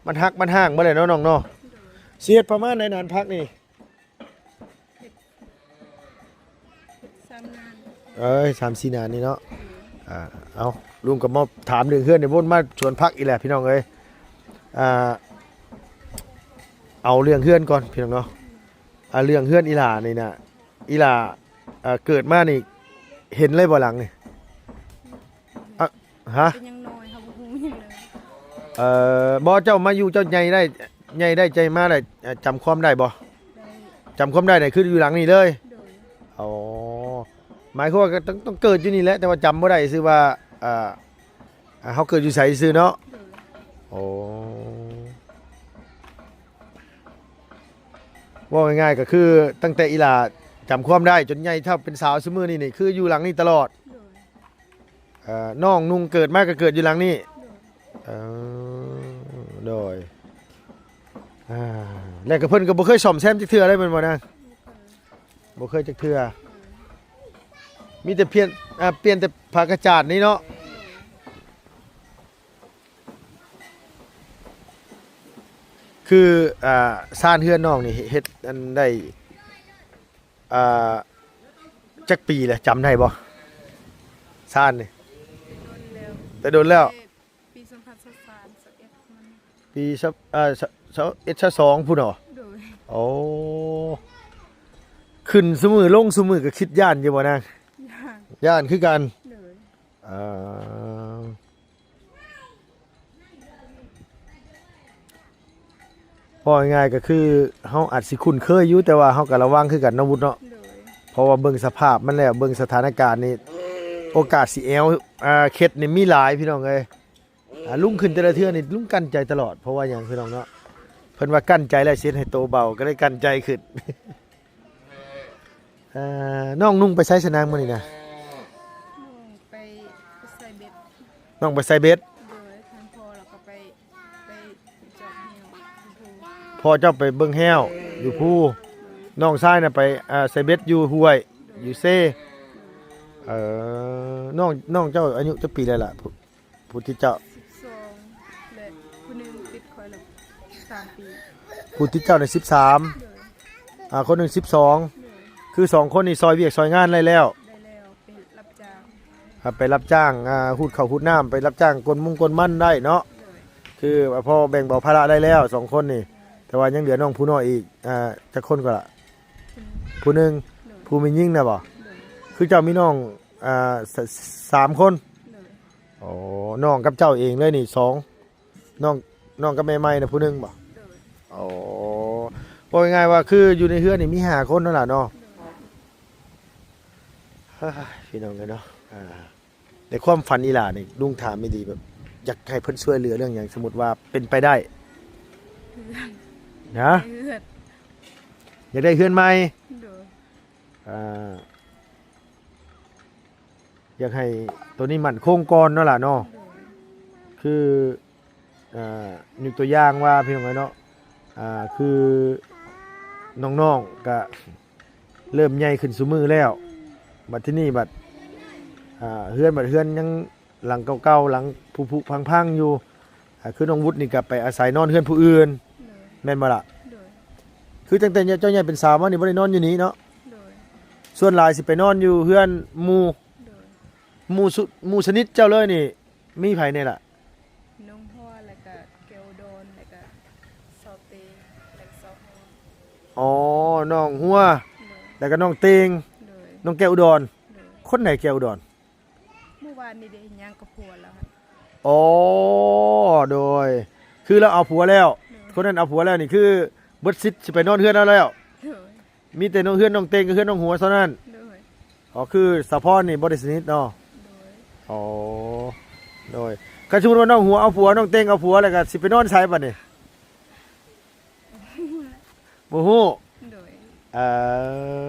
ມັນຫັກມັນຮ້າງເບິດແລ້ວເນາະນ້ອງເນາະ. ຊິເຮັດປະມານໃດນານຜັກນີ້? ສາມນານ ເອີຍ ສາມສີ່ນານນີ້ເນາະ. ອ່າ ເອົາ ລຸງກະມາຖາມເລື່ອງເຮືອນນີ້ ວົນມາສວນຜັກອີກແລ້ວ ພີ່ນ້ອງເອີຍ. ອ່າ ເອົາເລື່ອງເຮືອນກ່ອນ ພີ່ນ້ອງເນາະ. ອ່າ ເລື່ອງເຮືອນອີ່ຫຼ້ານີ້ນະ ອີ່ຫຼ້າ ເອີ ເກີດມານີ້ເຫັນເລີຍບໍ່ຫຼັງນີ້? ອະ ຮະ? ເປັນຫຍັງນ້ອຍ ເຮົາບໍ່ຮູ້ຫຍັງເລີຍ. ເອີ ບໍ່ ເຈົ້າມາຢູ່ ເຈົ້າໃຫຍ່ໄດ້ ໃຫຍ່ໄດ້ໃຫຍ່ມາໄດ້ ເອີ ຈຳຄວາມໄດ້ບໍ່? ໄດ້ ຈຳຄວາມໄດ້ນີ້ຄືຢູ່ຫຼັງນີ້ເລີຍ? ໂດຍ ອໍ ໝາຍຄວາມວ່າກະຕ້ອງ ຕ້ອງເກີດຢູ່ນີ້ແຫຼະ ແຕ່ວ່າຈຳບໍ່ໄດ້ຊື່ວ່າ ເອີ ເຮົາເກີດຢູ່ໃສຊື່ເນາະ. ໂດຍ ໂອ້ ເວົ້າງ່າຍໆ ກະຄືຕັ້ງແຕ່ອີ່ຫຼ້າຈຳຄວາມໄດ້ ຈົນໃຫຍ່ເທົ່າເປັນສາວຊຸມື້ນີ້ນີ້ ຄືຢູ່ຫຼັງນີ້ຕະຫຼອດ. ໂດຍ ເອີ ນ້ອງນຸ່ງເກີດມາກະເກີດຢູ່ຫຼັງນີ້. ໂດຍ ເອີ ໂດຍ ອ່າ ແລ້ວກະເພິ່ນກະບໍ່ເຄີຍສ້ອມແຊມຈັກເທື່ອເລີຍແມ່ນບໍ່ນາງ? ບໍ່ເຄີຍ ບໍ່ເຄີຍຈັກເທື່ອ ມີແຕ່ປ່ຽນ ອ່າ ປ່ຽນແຕ່ຜ້າກະຈາດນີ້ເນາະ. ຄື ອ່າ ຊານເຮືອນນ້ອງນີ້ເຮັດອັນໄດ້ ອ່າ ຈັກປີແລ້ວ ຈຳໄດ້ບໍ່? ຊານນີ້ ໂດນແລ້ວ ແຕ່ດົນແລ້ວ ແຕ່ປີສອງພັນຊາວສາມ ຊາວເອັດມັນ ປີ ເອີ ຊາວເອັດ ຊາວສອງພຸ້ນເນາະ. ໂດຍ ໂອ້ ຂຶ້ນຊຸມື້ລົງຊຸມື້ກະຄິດຢ້ານຢູ່ບໍ່ນາງ? ຢ້ານ ຢ້ານຄືກັນ. ໂດຍ ອ່າ ເວົ້າງ່າຍໆ ກະຄືເຮົາອາດຊິຄຸ້ນເຄີຍຢູ່ ແຕ່ວ່າເຮົາກະລະວັງຄືກັນເນາະ ວຸດເນາະ. ໂດຍ ເພາະວ່າເບິ່ງສະພາບມັນແລ້ວ ເບິ່ງສະຖານະການນີ້ ໂອກາດຊິແອວ ອ່າ ເຂັດນີ້ມີຫຼາຍ ພີ່ນ້ອງເອີຍ. ອ່າ ລຸງຂຶ້ນແຕ່ລະເທື່ອນີ້ລຸງກັ້ນໃຈຕະຫຼອດ ເພາະວ່າຫຍັງ ພີ່ນ້ອງເນາະ ເພິ່ນວ່າກັ້ນໃຈແລ້ວຊິເຮັດໃຫ້ໂຕເບົາ ກະເລີຍກັ້ນໃຈຂຶ້ນ. ເອີ ນ້ອງນຸ່ງໄປໃສຊະນາງມື້ນີ້ນະ? ນ້ອງໄປ ໄປໃສ່ເບັດ ນ້ອງໄປໃສ່ເບັດ. ພໍ່ເຈົ້າໄປເບິ່ງແຮ້ວຢູ່ພູ ນ້ອງຊາຍນະໄປ ເອີ ໃສ່ເບັດຢູ່ຫ້ວຍ ຢູ່ເຊ. ເອີ ນ້ອງ ນ້ອງເຈົ້າອາຍຸຈັກປີແລ້ວລະ? ຜູ້ຕິດເຈົ້າ ສິບສອງ ແລະ ຜູ້ໜຶ່ງຕິດຂ້ອຍລະສາມປີ. ຜູ້ຕິດເຈົ້ານີ້ສິບສາມ ໂດຍ ອ່າ ຄົນໜຶ່ງສິບສອງ ໂດຍ ຄືສອງຄົນນີ້ຊ່ອຍວຽກຊ່ອຍງານໄດ້ແລ້ວ? ໄດ້ແລ້ວ ໄປຮັບຈ້າງ ອ່າ ໄປຮັບຈ້າງ ອ່າ ຮູດເຂົ້າຮູດນ້ຳ ໄປຮັບຈ້າງກົນມຸງກົນມັນໄດ້ເນາະ. ໂດຍ ຄືພໍແບ່ງເບົາພາລະໄດ້ແລ້ວສອງຄົນນີ້. ແຕ່ວ່າຍັງເຫຼືອນ້ອງຜູ້ນ້ອຍອີກ ອ່າ ຈັກຄົນກໍລະ? ຜູ້ໜຶ່ງ ຜູ້ໜຶ່ງ. ໂດຍ ຜູ້ແມ່ຍິງນະບໍ? ໂດຍ ຄືເຈົ້າມີນ້ອງ ອ່າ ສ- ສາມຄົນ? ໂດຍ ໂອ້ ນ້ອງກັບເຈົ້າເອງເລີຍນີ້ສອງ ນ້ອງ ນ້ອງກັບແມ່ໃໝ່ນະຜູ້ໜຶ່ງບໍ? ໂດຍ ໂອ້ ເວົ້າງ່າຍໆວ່າຄືຢູ່ໃນເຮືອນນີ້ມີຫ້າຄົນນັ້ນລະເນາະ. ໂດຍ ເຮີ້ຍ ພີ່ນ້ອງເອີຍເນາະ ອ່າ ໃນຄວາມຝັນອີ່ຫຼ້ານີ້ ລຸງຖາມອີ່ຫຼີ ແບບຢາກໃຫ້ເພິ່ນຊ່ວຍເຫຼືອເລື່ອງຫຍັງ? ສົມມຸດວ່າເປັນໄປໄດ້ ເຮືອນ ນະ ເຮືອນ ຢາກໄດ້ເຮືອນໃໝ່? ໂດຍ ອ່າ ຢາກໃຫ້ໂຕນີ້ໝັ້ນຄົງກ່ອນເນາະຫຼະເນາະ. ໂດຍ ຄື ອ່າ ຍົກຕົວຢ່າງວ່າ ພີ່ນ້ອງເອີຍເນາະ ອ່າ ຄືນ້ອງໆກະເລີ່ມໃຫຍ່ຂຶ້ນຊຸມື້ແລ້ວ ບັດທີນີ້ບັດ ອ່າ ເຮືອນ ບັດເຮືອນຍັງຫຼັງເກົ່າໆ ຫຼັງຜຸພັງໆຢູ່. ອ່າ ຄືນ້ອງວຸດນີ້ກະໄປອາໄສນອນເຮືອນຜູ້ອື່ນ ໂດຍ ແມ່ນບໍ່ລະ? ໂດຍ ຄືຕັ້ງແຕ່ເຈົ້າໃຫຍ່ເປັນສາວມານີ້ບໍ່ໄດ້ນອນຢູ່ນີ້ເນາະ? ໂດຍ ສ່ວນຫຼາຍຊິໄປນອນຢູ່ເຮືອນໝູ່. ໂດຍ ໝູ່ ໝູ່ສະໜິດເຈົ້າເລີຍນີ້ ມີໃຜແດ່ລະ? ນ້ອງຫົວ ແລ້ວກະແກ້ວດອນ ແລ້ວກະສາວເຕງ ແລ້ວກະສາວຫົວ. ອໍ ນ້ອງຫົວ ໂດຍ ແລ້ວກະນ້ອງເຕງ. ໂດຍ ນ້ອງແກ້ວດອນ. ໂດຍ ຄົນໃດແກ້ວດອນ? ມື້ວານນີ້ເດ້ ຍ່າງກັບຜົວລາວຫັ້ນ. ອໍ ໂດຍ ຄືລາວເອົາຜົວແລ້ວ. ໂດຍ ຄົນນັ້ນເອົາຜົວແລ້ວນີ້ ຄືເບິດສິດຊິໄປນອນເຮືອນລາວແລ້ວ. ໂດຍ ມີແຕ່ນ້ອງ ເຮືອນນ້ອງເຕງກັບເຮືອນນ້ອງຫົວເທົ່ານັ້ນ. ໂດຍ ອໍ ຄືສາວພອນນີ້ບໍ່ໄດ້ສະໜິດເນາະ? ໂດຍ ອໍ ໂດຍ ຄັນສົມມຸດວ່ານ້ອງຫົວເອົາຜົວ ນ້ອງເຕງເອົາຜົວ ແລ້ວກໍຊິໄປນອນໃສບັດນີ້? ບໍ່ຮູ້. ໂດຍ ເອີ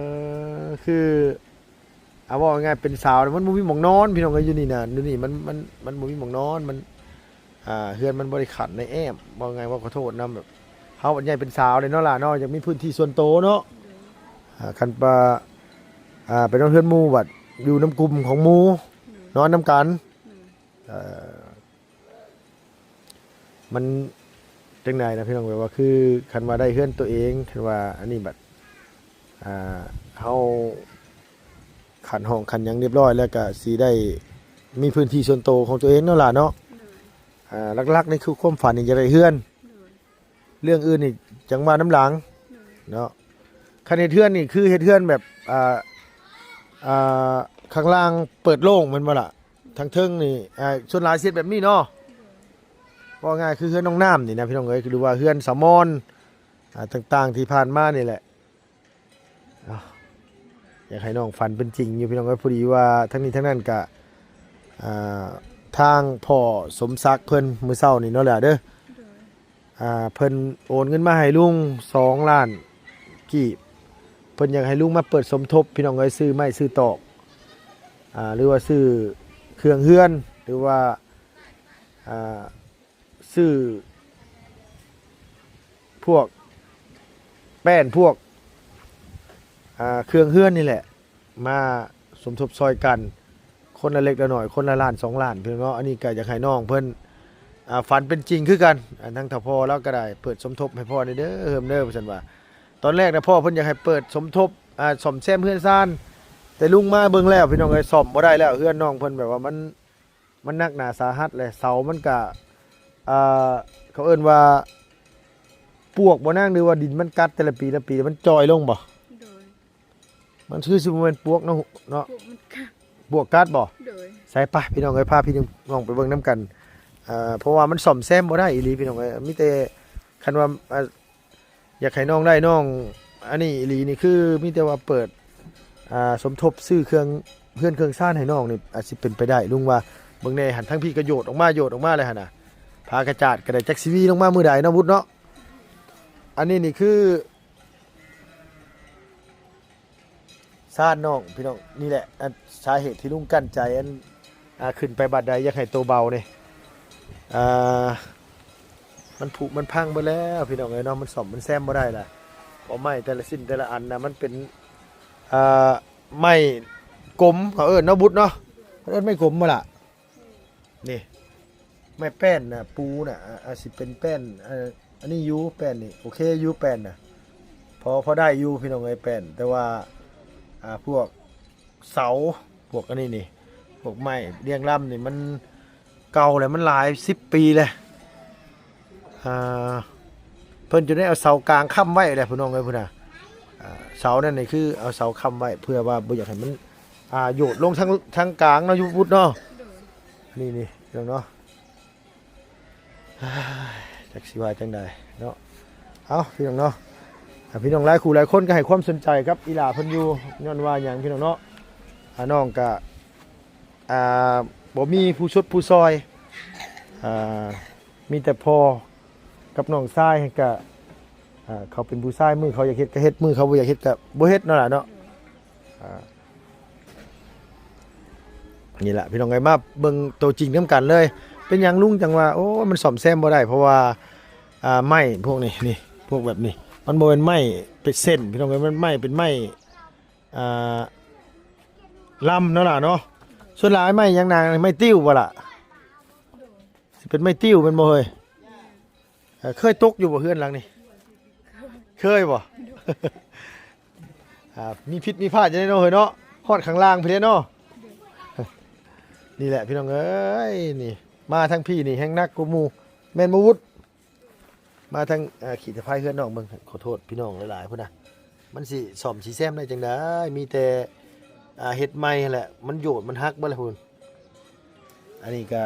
ຄື ເອົາ ເວົ້າງ່າຍໆ ເປັນສາວມັນບໍ່ມີໝ່ອງນອນ ພີ່ນ້ອງເອີຍ. ຢູ່ນີ້ນະ ຢູ່ນີ້ມັນ ມັນ ມັນບໍ່ມີໝ່ອງນອນ ມັນ ອ່າ ເຮືອນມັນບໍ່ໄດ້ຂັ້ນໃນແອ້ມ ເວົ້າງ່າຍ ເວົ້າຂໍໂທດນຳ ແບບເຮົາບັດໃຫຍ່ເປັນສາວແລ້ວເນາະຫຼ້າເນາະ ຢາກມີພື້ນທີ່ສ່ວນໂຕເນາະ. ໂດຍ ອ່າ ຄັນວ່າ ອ່າ ໄປນອນເຮືອນໝູ່ ບັດຢູ່ນຳກຸ່ມຂອງໝູ່ ໂດຍ ນອນນຳກັນ. ໂດຍ ເອີ ມັນຈັ່ງໃດນະ ພີ່ນ້ອງ ແບບວ່າຄືຄັນວ່າໄດ້ເຮືອນໂຕເອງ ຄັນວ່າອັນນີ້ບັດ ອ່າ ເຮົາຂັນຫ້ອງຂັນຫຍັງຮຽບຮ້ອຍແລ້ວ ກະຊິໄດ້ມີພື້ນທີ່ສ່ວນໂຕຂອງໂຕເອງເນາະຫຼ້າເນາະ. ໂດຍ ອ່າ ຫຼັກໆນີ້ຄືຄວາມຝັນນີ້ຢາກໄດ້ເຮືອນ. ໂດຍ ເລື່ອງອື່ນນີ້ຈັ່ງວ່ານຳຫຼັງ. ໂດຍ ເນາະ ຄັນເຮັດເຮືອນນີ້ຄືເຮັດເຮືອນແບບ ອ່າ ອ່າ ຂ້າງລ່າງເປີດໂລ່ງແມ່ນບໍ່ລະ? ໂດຍ ທາງເທິງນີ້ ອ່າ ສ່ວນຫຼາຍຊິເຮັດແບບນີ້ເນາະ. ໂດຍ ເວົ້າງ່າຍຄືເຮືອນນ້ອງນ້ຳນີ້ນະ ພີ່ນ້ອງເອີຍ ຫຼືວ່າເຮືອນສາວມອນ ອ່າ ຕ່າງໆທີ່ຜ່ານມານີ້ແຫຼະ. ເອົາ ຢາກໃຫ້ນ້ອງຝັນເປັນຈິງຢູ່ ພີ່ນ້ອງເອີຍ. ພໍດີວ່າທັງນີ້ທັງນັ້ນກະ ອ່າ ທາງພໍ່ສົມສັກເພິ່ນມື້ເຊົ້ານີ້ເນາະຫຼ້າເດີ ໂດຍ ອ່າ ເພິ່ນໂອນເງິນມາໃຫ້ລຸງສອງລ້ານກີບ ເພິ່ນຢາກໃຫ້ລຸງມາເປີດສົມທົບ ພີ່ນ້ອງເອີຍ ຊື້ໄມ້ຊື້ຕອກ ອ່າ ຫຼືວ່າຊື້ເຄື່ອງເຮືອນ ຫຼືວ່າ ອ່າ ຊື້ພວກແປ້ນ ພວກ ອ່າ ເຄື່ອງເຮືອນນີ້ແຫຼະ ມາສົມທົບຊ່ອຍກັນ ຄົນລະເລັກລະໜ້ອຍ ຄົນລະລ້ານສອງລ້ານ ພີ່ນ້ອງເນາະ. ອັນນີ້ກໍຢາກໃຫ້ນ້ອງເພິ່ນ ອ່າ ຝັນເປັນຈິງຄືກັນ. ອ່າ ທາງທ້າວພໍ່ລາວກໍໄດ້ເປີດສົມທົບໃຫ້ພໍ່ແດ່ເດີ ເຮີ້ມເດີ ວ່າຊັ້ນວ່າ. ຕອນແລກນະ ພໍ່ເພິ່ນຢາກໃຫ້ເປີດສົມທົບ ອ່າ ສ້ອມແຊມເຮືອນຊານ ແຕ່ລຸງມາເບິ່ງແລ້ວ ພີ່ນ້ອງເອີຍ ສ້ອມບໍ່ໄດ້ແລ້ວ ເຮືອນນ້ອງເພິ່ນ ແບບວ່າມັນ ມັນໜັກໜາສາຫັດແຫຼະ ເສົາມັນກະ ອ່າ ເຂົາເອີ້ນວ່າປວກບໍ່ນາງ ຫຼືວ່າດິນມັນກັດແຕ່ລະປີລະປີ ມັນຈ່ອຍລົງບໍ່? ໂດຍ ມັນຄືຊິບໍ່ແມ່ນປວກເນາະ ເນາະ ປວກມັນກັດ ປວກກັດບໍ່? ໂດຍ ໃສ່ປະ ພີ່ນ້ອງເອີຍ ພາພີ່ນ້ອງໄປເບິ່ງນຳກັນ ເອີ ເພາະວ່າມັນສ້ອມແຊມບໍ່ໄດ້ອີ່ຫຼີ ພີ່ນ້ອງເອີຍ ມີແຕ່ຄັນວ່າ ອ່າ ຢາກໃຫ້ນ້ອງໄດ້ ນ້ອງອັນນີ້ອີ່ຫຼີນີ້ ຄືມີແຕ່ວ່າເປີດ ອ່າ ສົມທົບຊື້ເຄື່ອງເຮືອນເຄື່ອງຊານໃຫ້ນ້ອງນີ້ ອາດຊິເປັນໄປໄດ້ ລຸງວ່າ. ເບິ່ງແດ່ຫັ້ນ ທາງພີ້ກໍໂຍດອອກມາ ໂຍດອອກມາແລ້ວຫັ້ນນະ ຝາກະຈາດກໍໄດ້ ຈັກຊິຫວີລົງມາມື້ໃດເນາະ ບຸດເນາະ. ອັນນີ້ນີ້ຄື ຊານນ້ອງ ພີ່ນ້ອງ ນີ້ແຫຼະ ອັນສາເຫດທີ່ລຸງກັ້ນໃຈ ອັນ ອ່າ ຂຶ້ນໄປບາດໃດ ຢາກໃຫ້ໂຕເບົານີ້ ອ່າ ມັນຜຸມັນພັງເບິດແລ້ວພີ່ນ້ອງເອີຍເນາະ, ມັນສ້ອມມັນແຊມບໍ່ໄດ້ລະ. ເພາະໄມ້ແຕ່ລະຊິ້ນແຕ່ລະອັນນະ ມັນເປັນ ອ່າ ໄມ້ກົມ ເຂົາເອີ້ນເນາະ ບຸດເນາະ, ເຂົາເອີ້ນໄມ້ກົມບໍ່ລະ? ນີ້ ໄມ້ແປ້ນນະ ປູນະ ອາ ອາດຊິເປັນແປ້ນ ອາ ອັນນີ້ຢູ່ ແປ້ນນີ້ ໂອເຄຢູ່ ແປ້ນນະ ພໍ ພໍໄດ້ຢູ່ພີ່ນ້ອງເອີຍ ແປ້ນ. ແຕ່ວ່າ ອ່າ ພວກເສົາ ພວກອັນນີ້ນີ້ ພວກໄມ້ລຽງລຳນີ້ ມັນເກົ່າແລ້ວ ມັນຫຼາຍສິບປີແລ້ວ. ອ່າ ເພິ່ນຈະໄດ້ເອົາເສົາກາງຄ້ຳໄວ້ແຫຼະ ພີ່ນ້ອງເອີຍ ພຸ້ນນະ. ອ່າ ເສົານັ້ນນີ້ຄືເອົາເສົາຄ້ຳໄວ້ ເພື່ອວ່າບໍ່ຢາກໃຫ້ມັນ ອ່າ ໂຍດລົງທາງ ທາງກາງເນາະ ຢູ່ພຸ້ນເນາະ. ໂດຍ ນີ້ ນີ້ ພີ່ນ້ອງເນາະ ຈັກຊິວ່າຈັ່ງໃດເນາະ. ເອົ້າ ພີ່ນ້ອງເນາະ ອ່າ ພີ່ນ້ອງຫຼາຍຄູ່ຫຼາຍຄົນກໍໃຫ້ຄວາມສົນໃຈກັບອີ່ຫຼ້າເພິ່ນຢູ່ ຍ້ອນວ່າຫຍັງ ພີ່ນ້ອງເນາະ ອ່າ ນ້ອງກະ ອ່າ ບໍ່ມີຜູ້ຊົດຜູ້ຊ່ອຍ ອ່າ ມີແຕ່ພໍ່ກັບນ້ອງຊາຍ ກະ ອ່າ ເຂົາເປັນຜູ້ຊາຍ ມື້ເຂົາຢາກເຮັດກໍເຮັດ ມື້ເຂົາບໍ່ຢາກເຮັດກໍບໍ່ເຮັດເນາະຫຼ້າເນາະ. ອ່າ ນີ້ລະ ພີ່ນ້ອງເອີຍ ມາເບິ່ງໂຕຈິງນຳກັນເລີຍ. ເປັນຫຍັງລຸງຈັ່ງວ່າ ໂອ້ ມັນສ້ອມແຊມບໍ່ໄດ້? ເພາະວ່າ ອ່າ ໄມ້ພວກນີ້ ນີ້ ພວກແບບນີ້ ມັນບໍ່ແມ່ນໄມ້ເປັນເສັ້ນ ພີ່ນ້ອງເອີຍ ມັນໄມ້ເປັນໄມ້ ອ່າ ລຳເນາະຫຼ້າເນາະ. ສ່ວນຫຼາຍໄມ້ຫຍັງນາງ ໄມ້ຕິ້ວບໍ່ລະ? ຊິເປັນໄມ້ຕິ້ວແມ່ນບໍ່ເຮີ້ຍ? ເອີ ເຄີຍຕົກຢູ່ບໍ່ເຮືອນຫຼັງນີ້? ເຄີຍບໍ່? ອ່າ ມີຜິດມີພາດຢູ່ເດ້ເນາະເຮີ້ຍເນາະ, ຮອດຂ້າງລ່າງພຸ້ນເດ້ເນາະ. ນີ້ແຫຼະ ພີ່ນ້ອງເອີຍ ນີ້ ມາທາງພີ້ນີ້ແຮ່ງໜັກກວ່າໝູ່ ແມ່ນບໍ່ວຸດ? ມາທາງ ອ່າ ຂີ້ຕະໄພເຮືອນນ້ອງເບິ່ງ ຂໍໂທດພີ່ນ້ອງຫຼາຍໆ ພຸ້ນນະ. ມັນຊິສ້ອມຊິແຊມໄດ້ຈັ່ງໃດ? ມີແຕ່ ອ່າ ເຮັດໃໝ່ຫັ້ນແຫຼະ ມັນໂຍດມັນຫັກເບິດແລ້ວພຸ້ນ. ອັນນີ້ກະ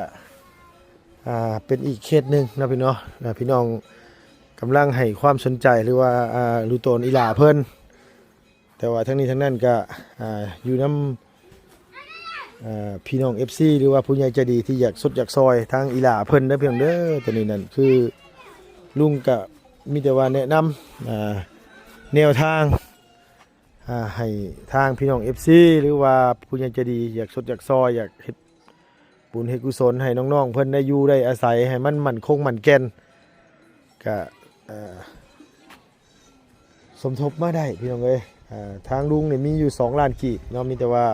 ອ່າ ເປັນອີກເຄສໜຶ່ງເນາະ ພີ່ນ້ອງເນາະ. ອ່າ ພີ່ນ້ອງກຳລັງໃຫ້ຄວາມສົນໃຈ ຫຼືວ່າ ອ່າ ຮູ້ຕົນອີ່ຫຼ້າເພິ່ນ. ແຕ່ວ່າທັງນີ້ທັງນັ້ນກະ ອ່າ ຢູ່ນຳ ເອີ ພີ່ນ້ອງເອັຟຊີ ຫຼືວ່າຜູ້ໃຫຍ່ໃຈດີທີ່ຢາກຊົດຢາກຊ່ອຍທາງອີ່ຫຼ້າເພິ່ນເດີ ພີ່ນ້ອງເດີ. ໂຕນີ້ນັ້ນຄືລຸງກະມີແຕ່ວ່າແນະນຳ ອ່າ ແນວທາງ ອ່າ ໃຫ້ທາງພີ່ນ້ອງເອັຟຊີ ຫຼືວ່າຜູ້ໃຫຍ່ໃຈດີຢາກຊົດຢາກຊ່ອຍ ຢາກເຮັດບຸນເຮັດກຸສົນໃຫ້ນ້ອງໆເພິ່ນໄດ້ຢູ່ໄດ້ອາໄສ ໃຫ້ມັນໝັ້ນຄົງໝັ້ນແກ່ນ ກະ ເອີ ສົມທົບມາໄດ້ ພີ່ນ້ອງເອີຍ. ອ່າ ທາງລຸງນີ້ມີຢູ່ສອງລ້ານກີບເນາະ, ມີແຕ່ວ່າ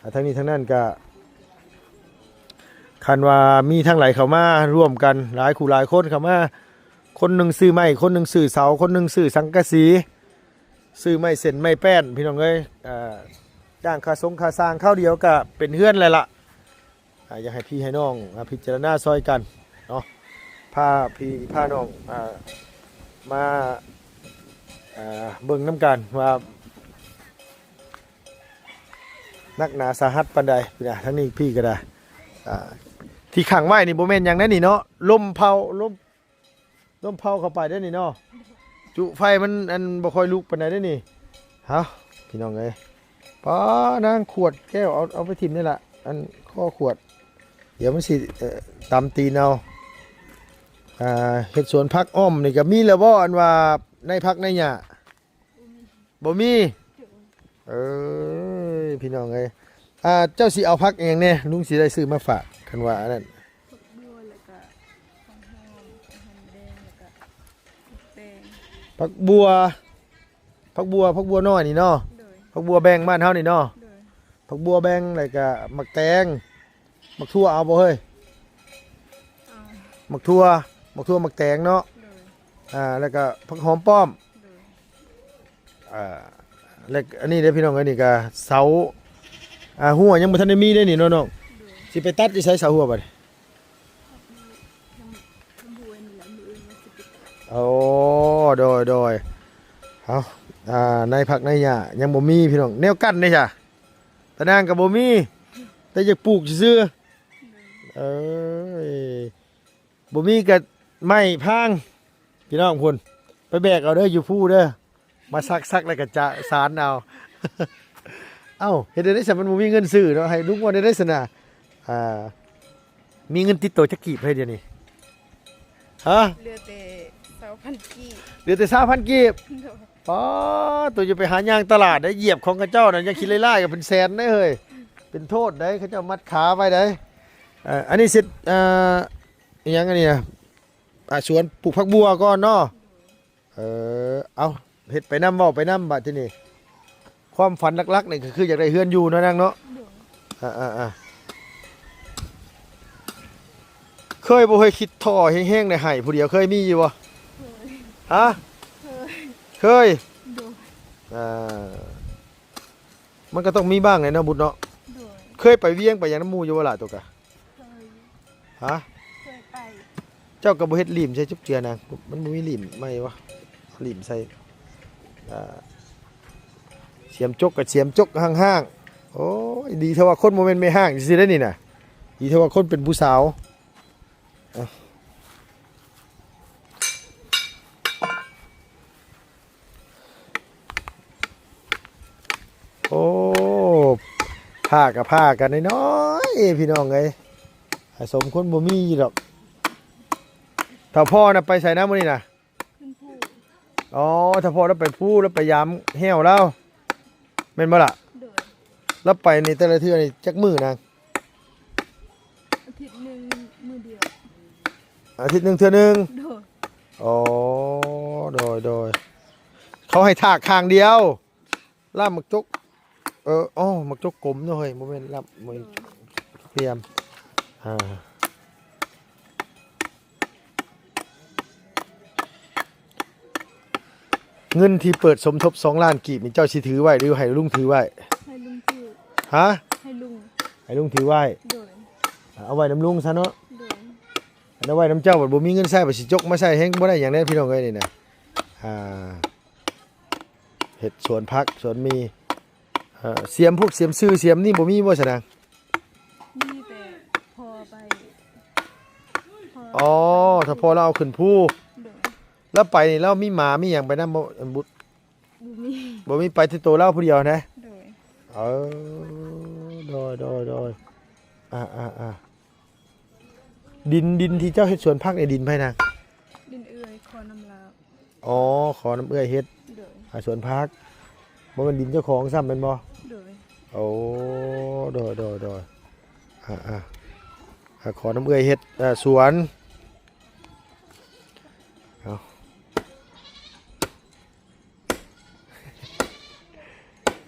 ອ່າ ທັງນີ້ທັງນັ້ນກະ ຄັນວ່າມີທາງໃດເຂົ້າມາຮ່ວມກັນ ຫຼາຍຄູ່ຫຼາຍຄົນເຂົ້າມາ, ຄົນໜຶ່ງຊື້ໄມ້ ຄົນໜຶ່ງຊື້ເສົາ ຄົນໜຶ່ງຊື້ສັງກະສີ ຊື້ໄມ້ເສັ້ນໄມ້ແປ້ນ ພີ່ນ້ອງເອີຍ. ອ່າ ຈ້າງຄ່າສົງຄ່າສ້າງຄາວດຽວກະເປັນເຮືອນແລ້ວລະ. ອ່າ ຢາກໃຫ້ພີ່ໃຫ້ນ້ອງ ອ່າ ພິຈາລະນາຊ່ອຍກັນເນາະ, ພາພີ່ພານ້ອງ ອ່າ ມາ ອ່າ ເບິ່ງນຳກັນວ່າໜັກໜາສາຫັດປານໃດ. ທາງນີ້ພີ່ກໍໄດ້ ອ່າ ທີ່ຂັງໄວ້ນີ້ບໍ່ແມ່ນຫຍັງໃດນີ້ເນາະ, ລົມເຜົາ ລົມ ລົມເຜົາເຂົ້າໄປເດ້ນີ້ເນາະ, ຈຸໄຟມັນ ອັນ ບໍ່ຄ່ອຍລຸກປານໃດເດ້ນີ້. ເອົ້າ ພີ່ນ້ອງເອີຍ ປ້າ ນາງຂວດແກ້ວ ເອົາ ເອົາໄປຖິ້ມນີ້ລະ ອັນຄໍຂວດ ດຽວມັນຊິ ເອີ ຕຳຕີນເອົາ. ອ່າ ເຮັດສວນຜັກອ້ອມນີ້ກໍມີແລ້ວບໍ່? ອັນວ່າໃນຜັກໃນຫຍ້າ ບໍ່ມີ. ເອີຍ ພີ່ນ້ອງເອີຍ ອ່າ ເຈົ້າຊິເອົາຜັກອີ່ຫຍັງແດ່? ລຸງຊິໄດ້ຊື້ມາຝາກ ຄັນວ່າອັນນັ້ນ. ຜັກບົວ ແລ້ວກະຫອມ ຫອມແດງ ແລ້ວກະໝາກແຕງ. ຜັກບົວ ຜັກບົວ ຜັກບົວນ້ອຍນີ້ເນາະ. ໂດຍ ຜັກບົວແບງບ້ານເຮົານີ້ເນາະ. ໂດຍ ຜັກບົວແບງ ແລ້ວກະໝາກແຕງ. ໝາກຖົ່ວເອົາບໍ່ເຮີ້ຍ? ເອົາ ໝາກຖົ່ວ ໝາກຖົ່ວ ໝາກແຕງເນາະ. ໂດຍ ອ່າ ແລ້ວກະຜັກຫອມປ້ອມ. ໂດຍ ອ່າ ແລະ ອັນນີ້ເດ້ພີ່ນ້ອງເອີຍ ນີ້ກະເສົາ ອ່າ ຮົ້ວຍັງບໍ່ທັນໄດ້ມີເດ້ນີ້ເນາະນ້ອງ. ໂດຍ ຊິໄປຕັດຢູ່ໃສເສົາຮົ້ວບັດນີ້? ທາງ ທາງຫ້ວຍນີ້ແຫຼະ ມື້ອື່ນວ່າຊິໄປຕັດ. ໂອ້ ໂດຍ ໂດຍ ເອົາ ອ່າ ໃນຜັກໃນຫຍ້າຍັງບໍ່ມີພີ່ນ້ອງ. ແນວກັ້ນເດ້ຊະ? ຕາໜ່າງກໍບໍ່ມີ ແຕ່ຢາກປູກຊື່ໆ. ໂດຍ ເອີຍ ບໍ່ມີກໍໄມ້ພາງ ພີ່ນ້ອງພຸ້ນ ໄປແບກເອົາເດີ ຢູ່ພູເດີ ມາສັກໆ ແລ້ວກໍຈະສານເອົາ. ເອົ້າ ເຮັດແນວໃດຊັ້ນ ມັນບໍ່ມີເງິນຊື້ເນາະ ໃຫ້ລຸງວ່າແນວໃດຊັ້ນນະ? ອ່າ ມີເງິນຕິດໂຕຈັກກີບເຮີ້ຍດຽວນີ້? ຮະ? ເຫຼືອແຕ່ຊາວພັນກີບ. ເຫຼືອແຕ່ຊາວພັນກີບ? ໂດຍ ປ້າ ໂຕ ຢ່າໄປຫາຍ່າງຕະຫຼາດໄດ໋ ຢຽບຂອງເຂົາເຈົ້ານະ ຢ່າຂີ້ໄລ່ໆ ກໍເປັນແສນໄດ໋ເຮີ້ຍ ເປັນໂທດໄດ໋ ເຂົາເຈົ້າມັດຂາໄວ້ໄດ໋. ເອີ ອັນນີ້ເສັດ ອ່າ ອີ່ຫຍັງອັນນີ້ນະ? ອ່າ ສວນ ປູກຜັກບົ່ວກ່ອນເນາະ. ເອີ ເອົາ ເຮັດໄປນຳ ເວົ້າໄປນຳ ບາດທີນີ້ ຄວາມຝັນຫຼັກໆນີ້ກໍຄືຢາກໄດ້ເຮືອນຢູ່ເນາະນາງເນາະ. ໂດຍ ອ່າໆໆ ເຄີຍບໍ່ເຄີຍຄິດທໍ້ແຮງໆ ໄດ້ໄຫ້ຜູ້ດຽວ ເຄີຍມີຢູ່ບໍ່? ເຄີຍ ຮະ? ເຄີຍ ເຄີຍ. ໂດຍ ອ່າ ມັນກໍຕ້ອງມີບ້າງແຫຼະເນາະ ບຸດເນາະ. ໂດຍ ເຄີຍໄປວຽງໄປຫຍັງນຳໝູ່ຢູ່ບໍ່ລະ? ໂຕກະ ເຄີຍ ຮະ? ເຄີຍໄປ. ເຈົ້າກໍບໍ່ເຮັດຫຼີ້ມໃສ່ຈັກເທື່ອນະ? ມັນບໍ່ມີຫຼີ້ມໃໝ່ວະ? ຫຼີ້ມໃສ່ ອ່າ ສຽມຈົກກໍສຽມຈົກຫ້າງໆ. ໂອ້ຍ ດີແທ້ວ່າຄົນບໍ່ແມ່ນແມ່ຮ້າງຊື່ໆ ເດ້ນີ້ນະ. ດີແທ້ວ່າຄົນເປັນຜູ້ສາວ. ໂອ້ ຜ້າກໍຜ້າກັນນ້ອຍໆ ພີ່ນ້ອງເອີຍ. ສົມຄວນບໍ່ມີຢູ່ດອກ. ຖ້າພໍ່ນະໄປໃສນະມື້ນີ້ນະ? ຂຶ້ນພູ. ອໍ ຖ້າພໍ່ລາວໄປພູ ລາວໄປຢາມແຮ້ວລາວ ແມ່ນບໍ່ລະ? ໂດຍ ລາວໄປນີ້ແຕ່ລະເທື່ອນີ້ຈັກມື້ນາງ? ອາທິດໜຶ່ງມື້ດຽວ. ອາທິດໜຶ່ງເທື່ອໜຶ່ງ? ໂດຍ ອໍ ໂດຍໆ ເຂົາໃຫ້ຖາກຂ້າງດຽວ. ລາບໝາກຈົກ ເອີ ອໍ ໝາກຈົກກົມເນາະເຮີ້ຍ ບໍ່ແມ່ນລາບ ບໍ່ແມ່ນ ໂດຍ ເກຍມ. ອ່າ ເງິນທີ່ເປີດສົມທົບສອງລ້ານກີບນີ້ ເຈົ້າຊິຖືໄວ້ ຫຼືໃຫ້ລຸງຖືໄວ້? ໃຫ້ລຸງຖື. ຮະ? ໃຫ້ລຸງ ໃຫ້ລຸງຖືໄວ້. ໂດຍ ເອົາໄວ້ນຳລຸງຊະເນາະ. ໂດຍ ອັນເອົາໄວ້ນຳເຈົ້າ ບັດບໍ່ມີເງິນໃຊ້ ບັດຊິຈົກມາໃຊ້ ແຮງບໍ່ໄດ້ຫຍັງເດ້ ພີ່ນ້ອງເອີຍ ນີ້ນະ. ອ່າ ເຮັດສວນຜັກສວນໝີ່ ເອີ ສຽມພວກສຽມຊື່ສຽມນີ້ບໍ່ມີບໍ່ຊະນາງ? ມີແຕ່ພໍ່ໄປ ພໍ່ ອໍ ຖ້າພໍ່ລາວເອົາຂຶ້ນພູ. ໂດຍ ລາວໄປນີ້ລາວມີໝາມີຫຍັງໄປນຳບໍ່ ອັນບຸດ? ບໍ່ມີ ບໍ່ມີ ໄປແຕ່ໂຕລາວຜູ້ດຽວນະ? ໂດຍ ເອີ ໂດຍ ໂດຍ ໂດຍ ອ່າ ອ່າ ອ່າ ດິນ ດິນທີ່ເຈົ້າເຮັດສວນຜັກນີ້ ດິນໃຜນະ? ດິນເອື້ອຍ ຂໍນຳລາວ. ອໍ ຂໍນຳເອື້ອຍເຮັດ. ໂດຍ ອ່າ ສວນຜັກ ບໍ່ແມ່ນດິນເຈົ້າຂອງຊ້ຳແມ່ນບໍ່? ໂດຍ ໂອ້ ໂດຍ ໂດຍ ໂດຍ ອ່າ ອ່າ ອ່າ ຂໍນຳເອື້ອຍເຮັດ ອ່າ ສວນ. ເອົາ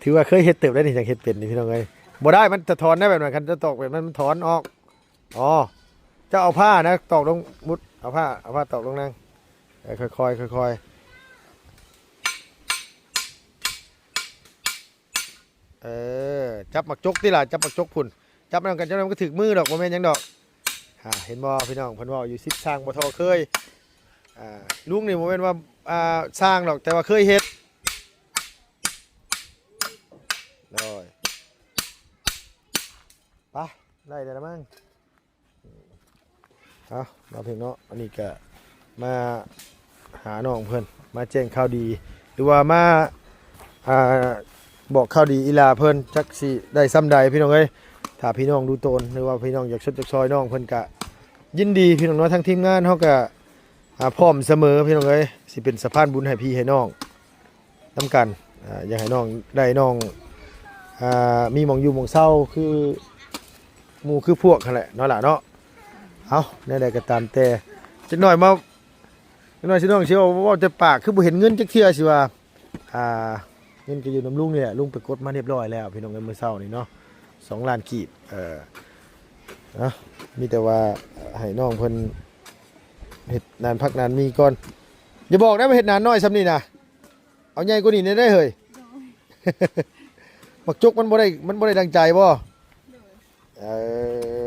ຖືວ່າເຄີຍເຮັດເຕີບໄດ໋ນີ້ ຈັ່ງເຮັດເປັນນີ້ ພີ່ນ້ອງເອີຍ. ບໍ່ໄດ້ ມັນຈະຖອນໄດ້ແບບນັ້ນ ຄັນຈະຕອກແບບນັ້ນ ມັນຖອນອອກ. ອໍ ເຈົ້າເອົາຜ້ານະ ຕອກລົງ ມຸດ ເອົາຜ້າ ເອົາຜ້າຕອກລົງນາງ. ເອີ ຄ່ອຍໆ ຄ່ອຍໆ. ເອີ ຈັບໝາກຈົກຕິລະ ຈັບໝາກຈົກພຸ້ນ ຈັບນຳກັນ ຈັບນຳກັນກໍຖືກມືດອກ ບໍ່ແມ່ນຫຍັງດອກ. ຫາ ເຫັນບໍ່ພີ່ນ້ອງ ເພິ່ນເວົ້າຢູ່ ສິບຊ່າງບໍ່ທໍ້ເຄີຍ. ອ່າ ລຸງນີ້ບໍ່ແມ່ນວ່າ ອ່າ ຊ່າງດອກ ແຕ່ວ່າເຄີຍເຮັດ. ໂດຍ ໄປ ໄດ້ແລ້ວລະມັ້ງ. ເອົາ ມາເພິ່ນເນາະ ອັນນີ້ກະມາຫານ້ອງເພິ່ນ ມາແຈ້ງຂ່າວດີ ຫຼືວ່າມາ ອ່າ ບອກຂ່າວດີອີ່ຫຼ້າເພິ່ນ ຈັກຊິໄດ້ຊ່ຳໃດ ພີ່ນ້ອງເອີຍ. ຖ້າພີ່ນ້ອງດູໂຕນ ຫຼືວ່າພີ່ນ້ອງຢາກຊົດຢາກຊ່ອຍນ້ອງເພິ່ນກະຍິນດີ ພີ່ນ້ອງເນາະ. ທາງທີມງານເຮົາກະ ອ່າ ພ້ອມສະເໝີ ພີ່ນ້ອງເອີຍ ຊິເປັນສະພານບຸນໃຫ້ພີ່ໃຫ້ນ້ອງ ນຳກັນ ອ່າ ຢາກໃຫ້ນ້ອງໄດ້ ນ້ອງ ອ່າ ມີໝ່ອງຢູ່ໝ່ອງເຊົາຄືໝູ່ຄືພວກຫັ້ນແຫຼະເນາະຫຼ້າເນາະ. ເອົາ ແນວໃດກໍຕາມແຕ່ ຈັກໜ້ອຍມາ ຈັກໜ້ອຍຊິນ້ອງຊິເວົ້າ ເວົ້າແຕ່ປາກ ຄືບໍ່ເຫັນເງິນຈັກເທື່ອ ຊິວ່າ ອ່າ ເງິນກໍຢູ່ນຳລຸງນີ້ແຫຼະ ລຸງໄປກົດມາຮຽບຮ້ອຍແລ້ວ ພີ່ນ້ອງເອີຍ ມື້ເຊົ້ານີ້ເນາະ ສອງລ້ານກີບ. ເອີ ເນາະ ມີແຕ່ວ່າໃຫ້ນ້ອງເພິ່ນເຮັດນານຜັກນານໝີ່ກ່ອນ. ຢ່າບອກໄດ້ວ່າເຮັດນານນ້ອຍຊ່ຳນີ້ນະ. ເອົາໃຫຍ່ກວ່ານີ້ແດ່ເຮີ້ຍ. ໂດຍ ໝາກຈົກມັນບໍ່ໄດ້ ມັນບໍ່ໄດ້ດັ່ງໃຈບໍ່? ໂດຍ ເອີ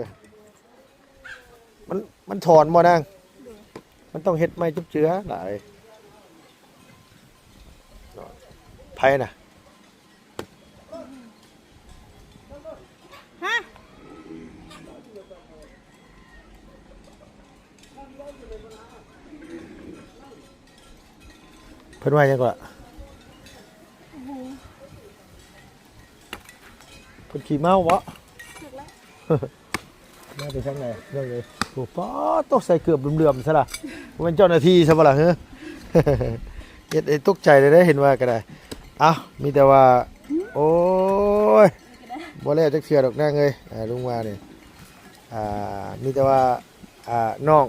ມັນ ມັນຖອນບໍ່ນາງ? ໂດຍ ມັນຕ້ອງເຮັດໃໝ່ຈຸບເຈືອຫຼາຍ. ໃຜນະ? ຮະ? ເພິ່ນວ່າຫຍັງກໍ? ໂອ້ໂຫ ເພິ່ນຂີ້ເມົາບໍ? ຈັກແຫຼະ ມາແຕ່ທາງໃດເບິ່ງເລີຍ. ໂອ້ ປາດໂທ້ ໃສ່ເກີບເຫຼືອມໆຊະລະ ບໍ່ແມ່ນເຈົ້າໜ້າທີ່ຊະບໍ່ລະ? ເຮີ ເຮັດໃຫ້ຕົກໃຈເລີຍເດ້ ເຫັນວ່າກໍໄດ້. ເອົ້າ ມີແຕ່ວ່າ ໂອ້ຍ ບໍ່ແລ້ວຈັກເທື່ອດອກນາງເອີຍ. ອ່າ ລຸງວ່ານີ້ ອ່າ ມີແຕ່ວ່າ ອ່າ ນ້ອງ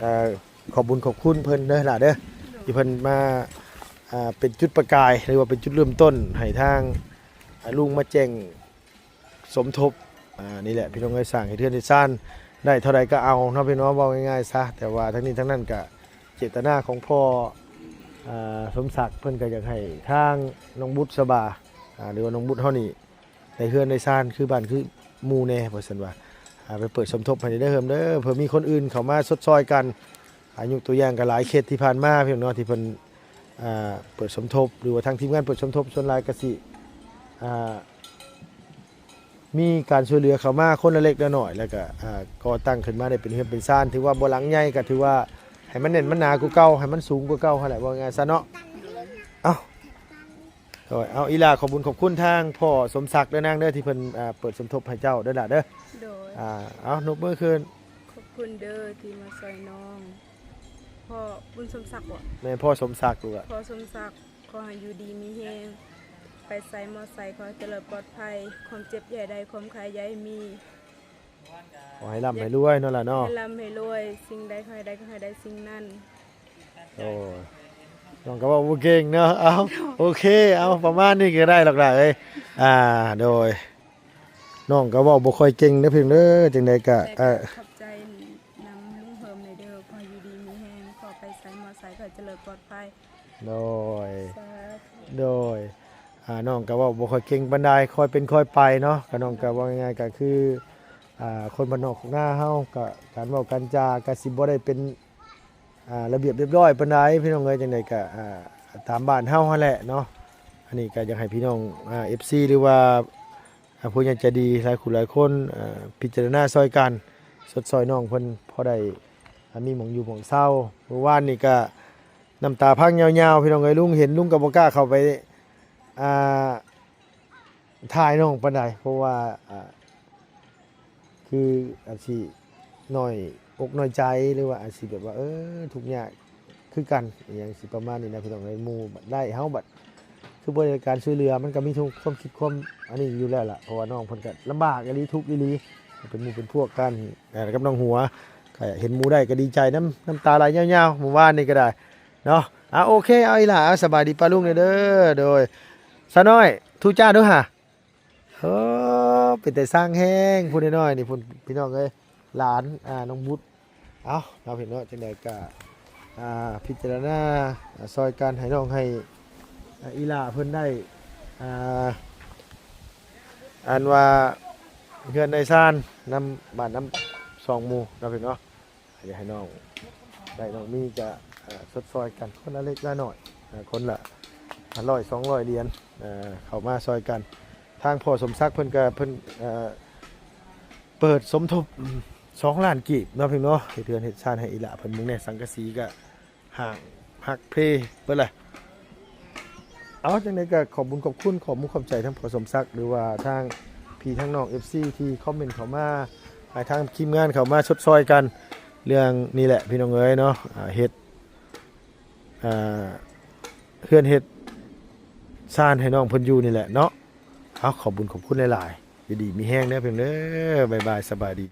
ອ່າ ຂອບບຸນຂອບຄຸນເພິ່ນເດີຫຼ້າເດີ ທີ່ເພິ່ນມາ ອ່າ ເປັນຈຸດປະກາຍ ຫຼືວ່າເປັນຈຸດເລີ່ມຕົ້ນໃຫ້ທາງ ອ່າ ລຸງມາແຈ້ງສົມທົບ. ອ່າ ນີ້ແຫຼະພີ່ນ້ອງເອີຍ ສ້າງເຮັດເຮືອນເຮັດຊານໄດ້ເທົ່າໃດກໍເອົາເນາະພີ່ນ້ອງ ເວົ້າງ່າຍໆຊະ. ແຕ່ວ່າທັງນີ້ທັງນັ້ນກະເຈດຕະນາຂອງພໍ່ ອ່າ ສົມສັກ ເພິ່ນກໍຢາກໃຫ້ທາງນ້ອງບຸດສະບາ ອ່າ ຫຼືວ່ານ້ອງບຸດເຮົານີ້ ໄດ້ເຮືອນໄດ້ຊານຄືບ້ານຄືໝູ່ແດ່ ວ່າຊັ້ນວ່າ ອ່າ ໄປເປີດສົມທົບໃຫ້ແດ່ເດີເຮີມເດີ ເພື່ອມີຄົນອື່ນເຂົ້າມາຊົດຊ່ອຍກັນ. ອ່າ ຍົກຕົວຢ່າງກໍຫຼາຍເຂດທີ່ຜ່ານມາພີ່ນ້ອງເນາະ ທີ່ເພິ່ນ ອ່າ ເປີດສົມທົບ ຫຼືວ່າທາງທີມງານເປີດສົມທົບ ສ່ວນຫຼາຍກໍຊິ ອ່າ ມີການຊ່ວຍເຫຼືອເຂົ້າມາຄົນລະເລັກລະນ້ອຍ ແລ້ວກໍ ອ່າ ກໍ່ຕັ້ງຂຶ້ນມາໄດ້ເປັນເຮືອນເປັນຊານ ຖືວ່າບໍ່ຫຼັງໃຫຍ່ ກໍຖືວ່າໃຫ້ມັນແໜ້ນມັນໜາກວ່າເກົ່າ ໃຫ້ມັນສູງກວ່າເກົ່າຫັ້ນແຫຼະ ເວົ້າງ່າຍຊະເນາະ. ເອົ້າ ໂດຍ ເອົາ ອີ່ຫຼ້າ ຂອບບຸນຂອບຄຸນທາງພໍ່ສົມສັກເດີນາງເດີ ທີ່ເພິ່ນ ອ່າ ເປີດສົມທົບໃຫ້ເຈົ້າເດີຫຼ້າເດີ. ໂດຍ ອ່າ ເອົາ ນົບມືຄືນ. ຂອບຄຸນເດີທີ່ມາຊ່ອຍນ້ອງ. ພໍ່ບຸນສົມສັກບໍ? ແມ່ນ ພໍ່ສົມສັກລູກຫຼ້າ. ພໍ່ສົມສັກ ຂໍໃຫ້ຢູ່ດີມີແຮງ ໄປໃສມາໃສຂໍໃຫ້ຈະເລີນປອດໄພ ຄວາມເຈັບຢ່າໃດ ຄວາມໄຂ້ຢ່າໃຫ້ມີ. ຂໍໃຫ້ລ່ຳໃຫ້ລວຍເນາະຫຼ້າເນາະ. ໃຫ້ລ່ຳໃຫ້ລວຍ ສິ່ງໃດຂໍໃຫ້ໄດ້ ຂໍໃຫ້ໄດ້ສິ່ງນັ້ນ. ໂອ້ ນ້ອງກໍເວົ້າບໍ່ເກັ່ງເນາະ. ເອົາ ໂອເຄ ເອົາ ປະມານນີ້ກໍໄດ້ດອກຫຼ້າເອີຍ. ອ່າ ໂດຍ ນ້ອງກໍເວົ້າບໍ່ຄ່ອຍເກັ່ງເດີເພິ່ນເດີ ຈັ່ງໃດກໍ ແຕ່ກໍ ເອີ ຂອບໃຈນຳລຸງເຮີມແດ່ເດີ ຂໍຢູ່ດີມີແຮງ ຂໍໄປໃສມາໃສ ຂໍໃຫ້ຈະເລີນປອດໄພ. ໂດຍ ສາທຸ. ໂດຍ ອ່າ ນ້ອງກໍເວົ້າບໍ່ຄ່ອຍເກັ່ງປານໃດ ຄ່ອຍເປັນຄ່ອຍໄປເນາະ. ກໍນ້ອງກໍເວົ້າງ່າຍໆ ກໍຄື ອ່າ ຄົນບ້ານນອກນາເຮົາ ກໍການເວົ້າການຈາກໍຊິບໍ່ໄດ້ເປັນ ອ່າ ລະບຽບລຽບຮ້ອຍປານໃດພີ່ນ້ອງເອີຍ. ຈັ່ງໃດກໍ ອ່າ ຕາມບ້ານເຮົາຫັ້ນແຫຼະເນາະ. ອັນນີ້ກໍຢາກໃຫ້ພີ່ນ້ອງ ອ່າ ເອັຟຊີ ຫຼືວ່າ ອ່າ ຜູ້ໃຫຍ່ໃຈດີຫຼາຍຜູ້ຫຼາຍຄົນ ເອີ ພິຈາລະນາຊ່ອຍກັນ ຊົດຊ່ອຍນ້ອງເພິ່ນ ພໍໄດ້ ອ່າ ມີໝ່ອງຢູ່ໝ່ອງເຊົາ. ມື້ວານນີ້ກະນ້ຳຕາພັງຍາວໆ ພີ່ນ້ອງເອີຍ ລຸງເຫັນ ລຸງກໍບໍ່ກ້າເຂົ້າໄປ ອ່າ ຖ່າຍນ້ອງປານໃດ ເພາະວ່າ ອ່າ ຄືອາດຊິນ້ອຍອົກນ້ອຍໃຈ ຫຼືວ່າອາດຊິແບບວ່າ ເອີ ທຸກຍາກຄືກັນ ອີ່ຫຍັງຊິປະມານນີ້ນະ ພີ່ນ້ອງເອີຍ. ໝູ່ບັດໄດ້ ເຮົາບັດຄືບໍລິການຊ່ວຍເຫຼືອ ມັນກໍມີທຸກຄວາມຄິດຄວາມອັນນີ້ຢູ່ແລ້ວລະ ເພາະວ່ານ້ອງເພິ່ນກໍລຳບາກອີ່ຫຼີ ທຸກອີ່ຫຼີ ເປັນໝູ່ເປັນພວກກັນ ເອີ ກັບນ້ອງຫົວ ກໍເຫັນໝູ່ໄດ້ກໍດີໃຈນຳ ນ້ຳຕາໄຫຼຍາວໆ ມື້ວານນີ້ກໍໄດ້ເນາະ. ອ່າ ໂອເຄ ເອົາ ອີ່ຫຼ້າ ເອົາ ສະບາຍດີປ້າລຸງແດ່ເດີ. ໂດຍ ສາວນ້ອຍ ທຸຈ້າດູຫາ. ເອີ ເປັນແຕ່ຊ່າງແຮງ ຜູ້ນ້ອຍໆນີ້ ພີ່ນ້ອງເອີຍ ຫຼານ ອ່າ ນ້ອງບຸດ. ເອົາ ເນາະພີ່ນ້ອງເນາະ ຈັ່ງໃດກະ ອ່າ ພິຈາລະນາ ອ່າ ຊ່ອຍກັນໃຫ້ນ້ອງໃຫ້ ອ່າ ອີ່ຫຼ້າເພິ່ນໄດ້ ອ່າ ອັນວ່າເຮືອນໄດ້ຊານນຳບ້ານນຳຊ່ອງໝູ່ເນາະພີ່ນ້ອງເນາະ. ຢາກໃຫ້ນ້ອງໄດ້ນ້ອງມີກະ ອ່າ ຊົດຊ່ອຍກັນຄົນລະເລັກລະນ້ອຍ ອ່າ ຄົນລະຮ້ອຍສອງຮ້ອຍຫຼຽນ ເຂົ້າມາຊ່ອຍກັນ. ທາງພໍ່ສົມສັກເພິ່ນກະ ເພິ່ນ ເປີດສົມທົບສອງລ້ານກີບເນາະພີ່ນ້ອງເນາະ ເຮັດເຮືອນເຮັດຊານໃຫ້ອີ່ຫຼ້າເພິ່ນ. ມຸງແນ່ສັງກະສີກະ ຫາກຫັກເພເບິດແຫຼະ. ເອົາ ຈັ່ງໃດກໍຂອບບຸນຂອບຄຸນ ຂອບມຸກຂອບໃຈທັງພໍ່ສົມສັກ ຫຼືວ່າທາງພີ່ທາງນ້ອງເອັຟຊີທີ່ຄອມເມັນເຂົ້າມາ ໃຫ້ທາງທີມງານເຂົ້າມາຊົດຊ່ອຍກັນເລື່ອງນີ້ແຫຼະພີ່ນ້ອງເອີຍເນາະ. ອ່າ ເຮັດ ອ່າ ເຮືອນເຮັດຊານໃຫ້ນ້ອງເພິ່ນຢູ່ນີ້ແຫຼະເນາະ. ເອົາ ຂອບບຸນຂອບຄຸນຫຼາຍໆ ຢູ່ດີມີແຮງເດີເພິ່ນເດີ. ບາຍບາຍ ສະບາຍດີ.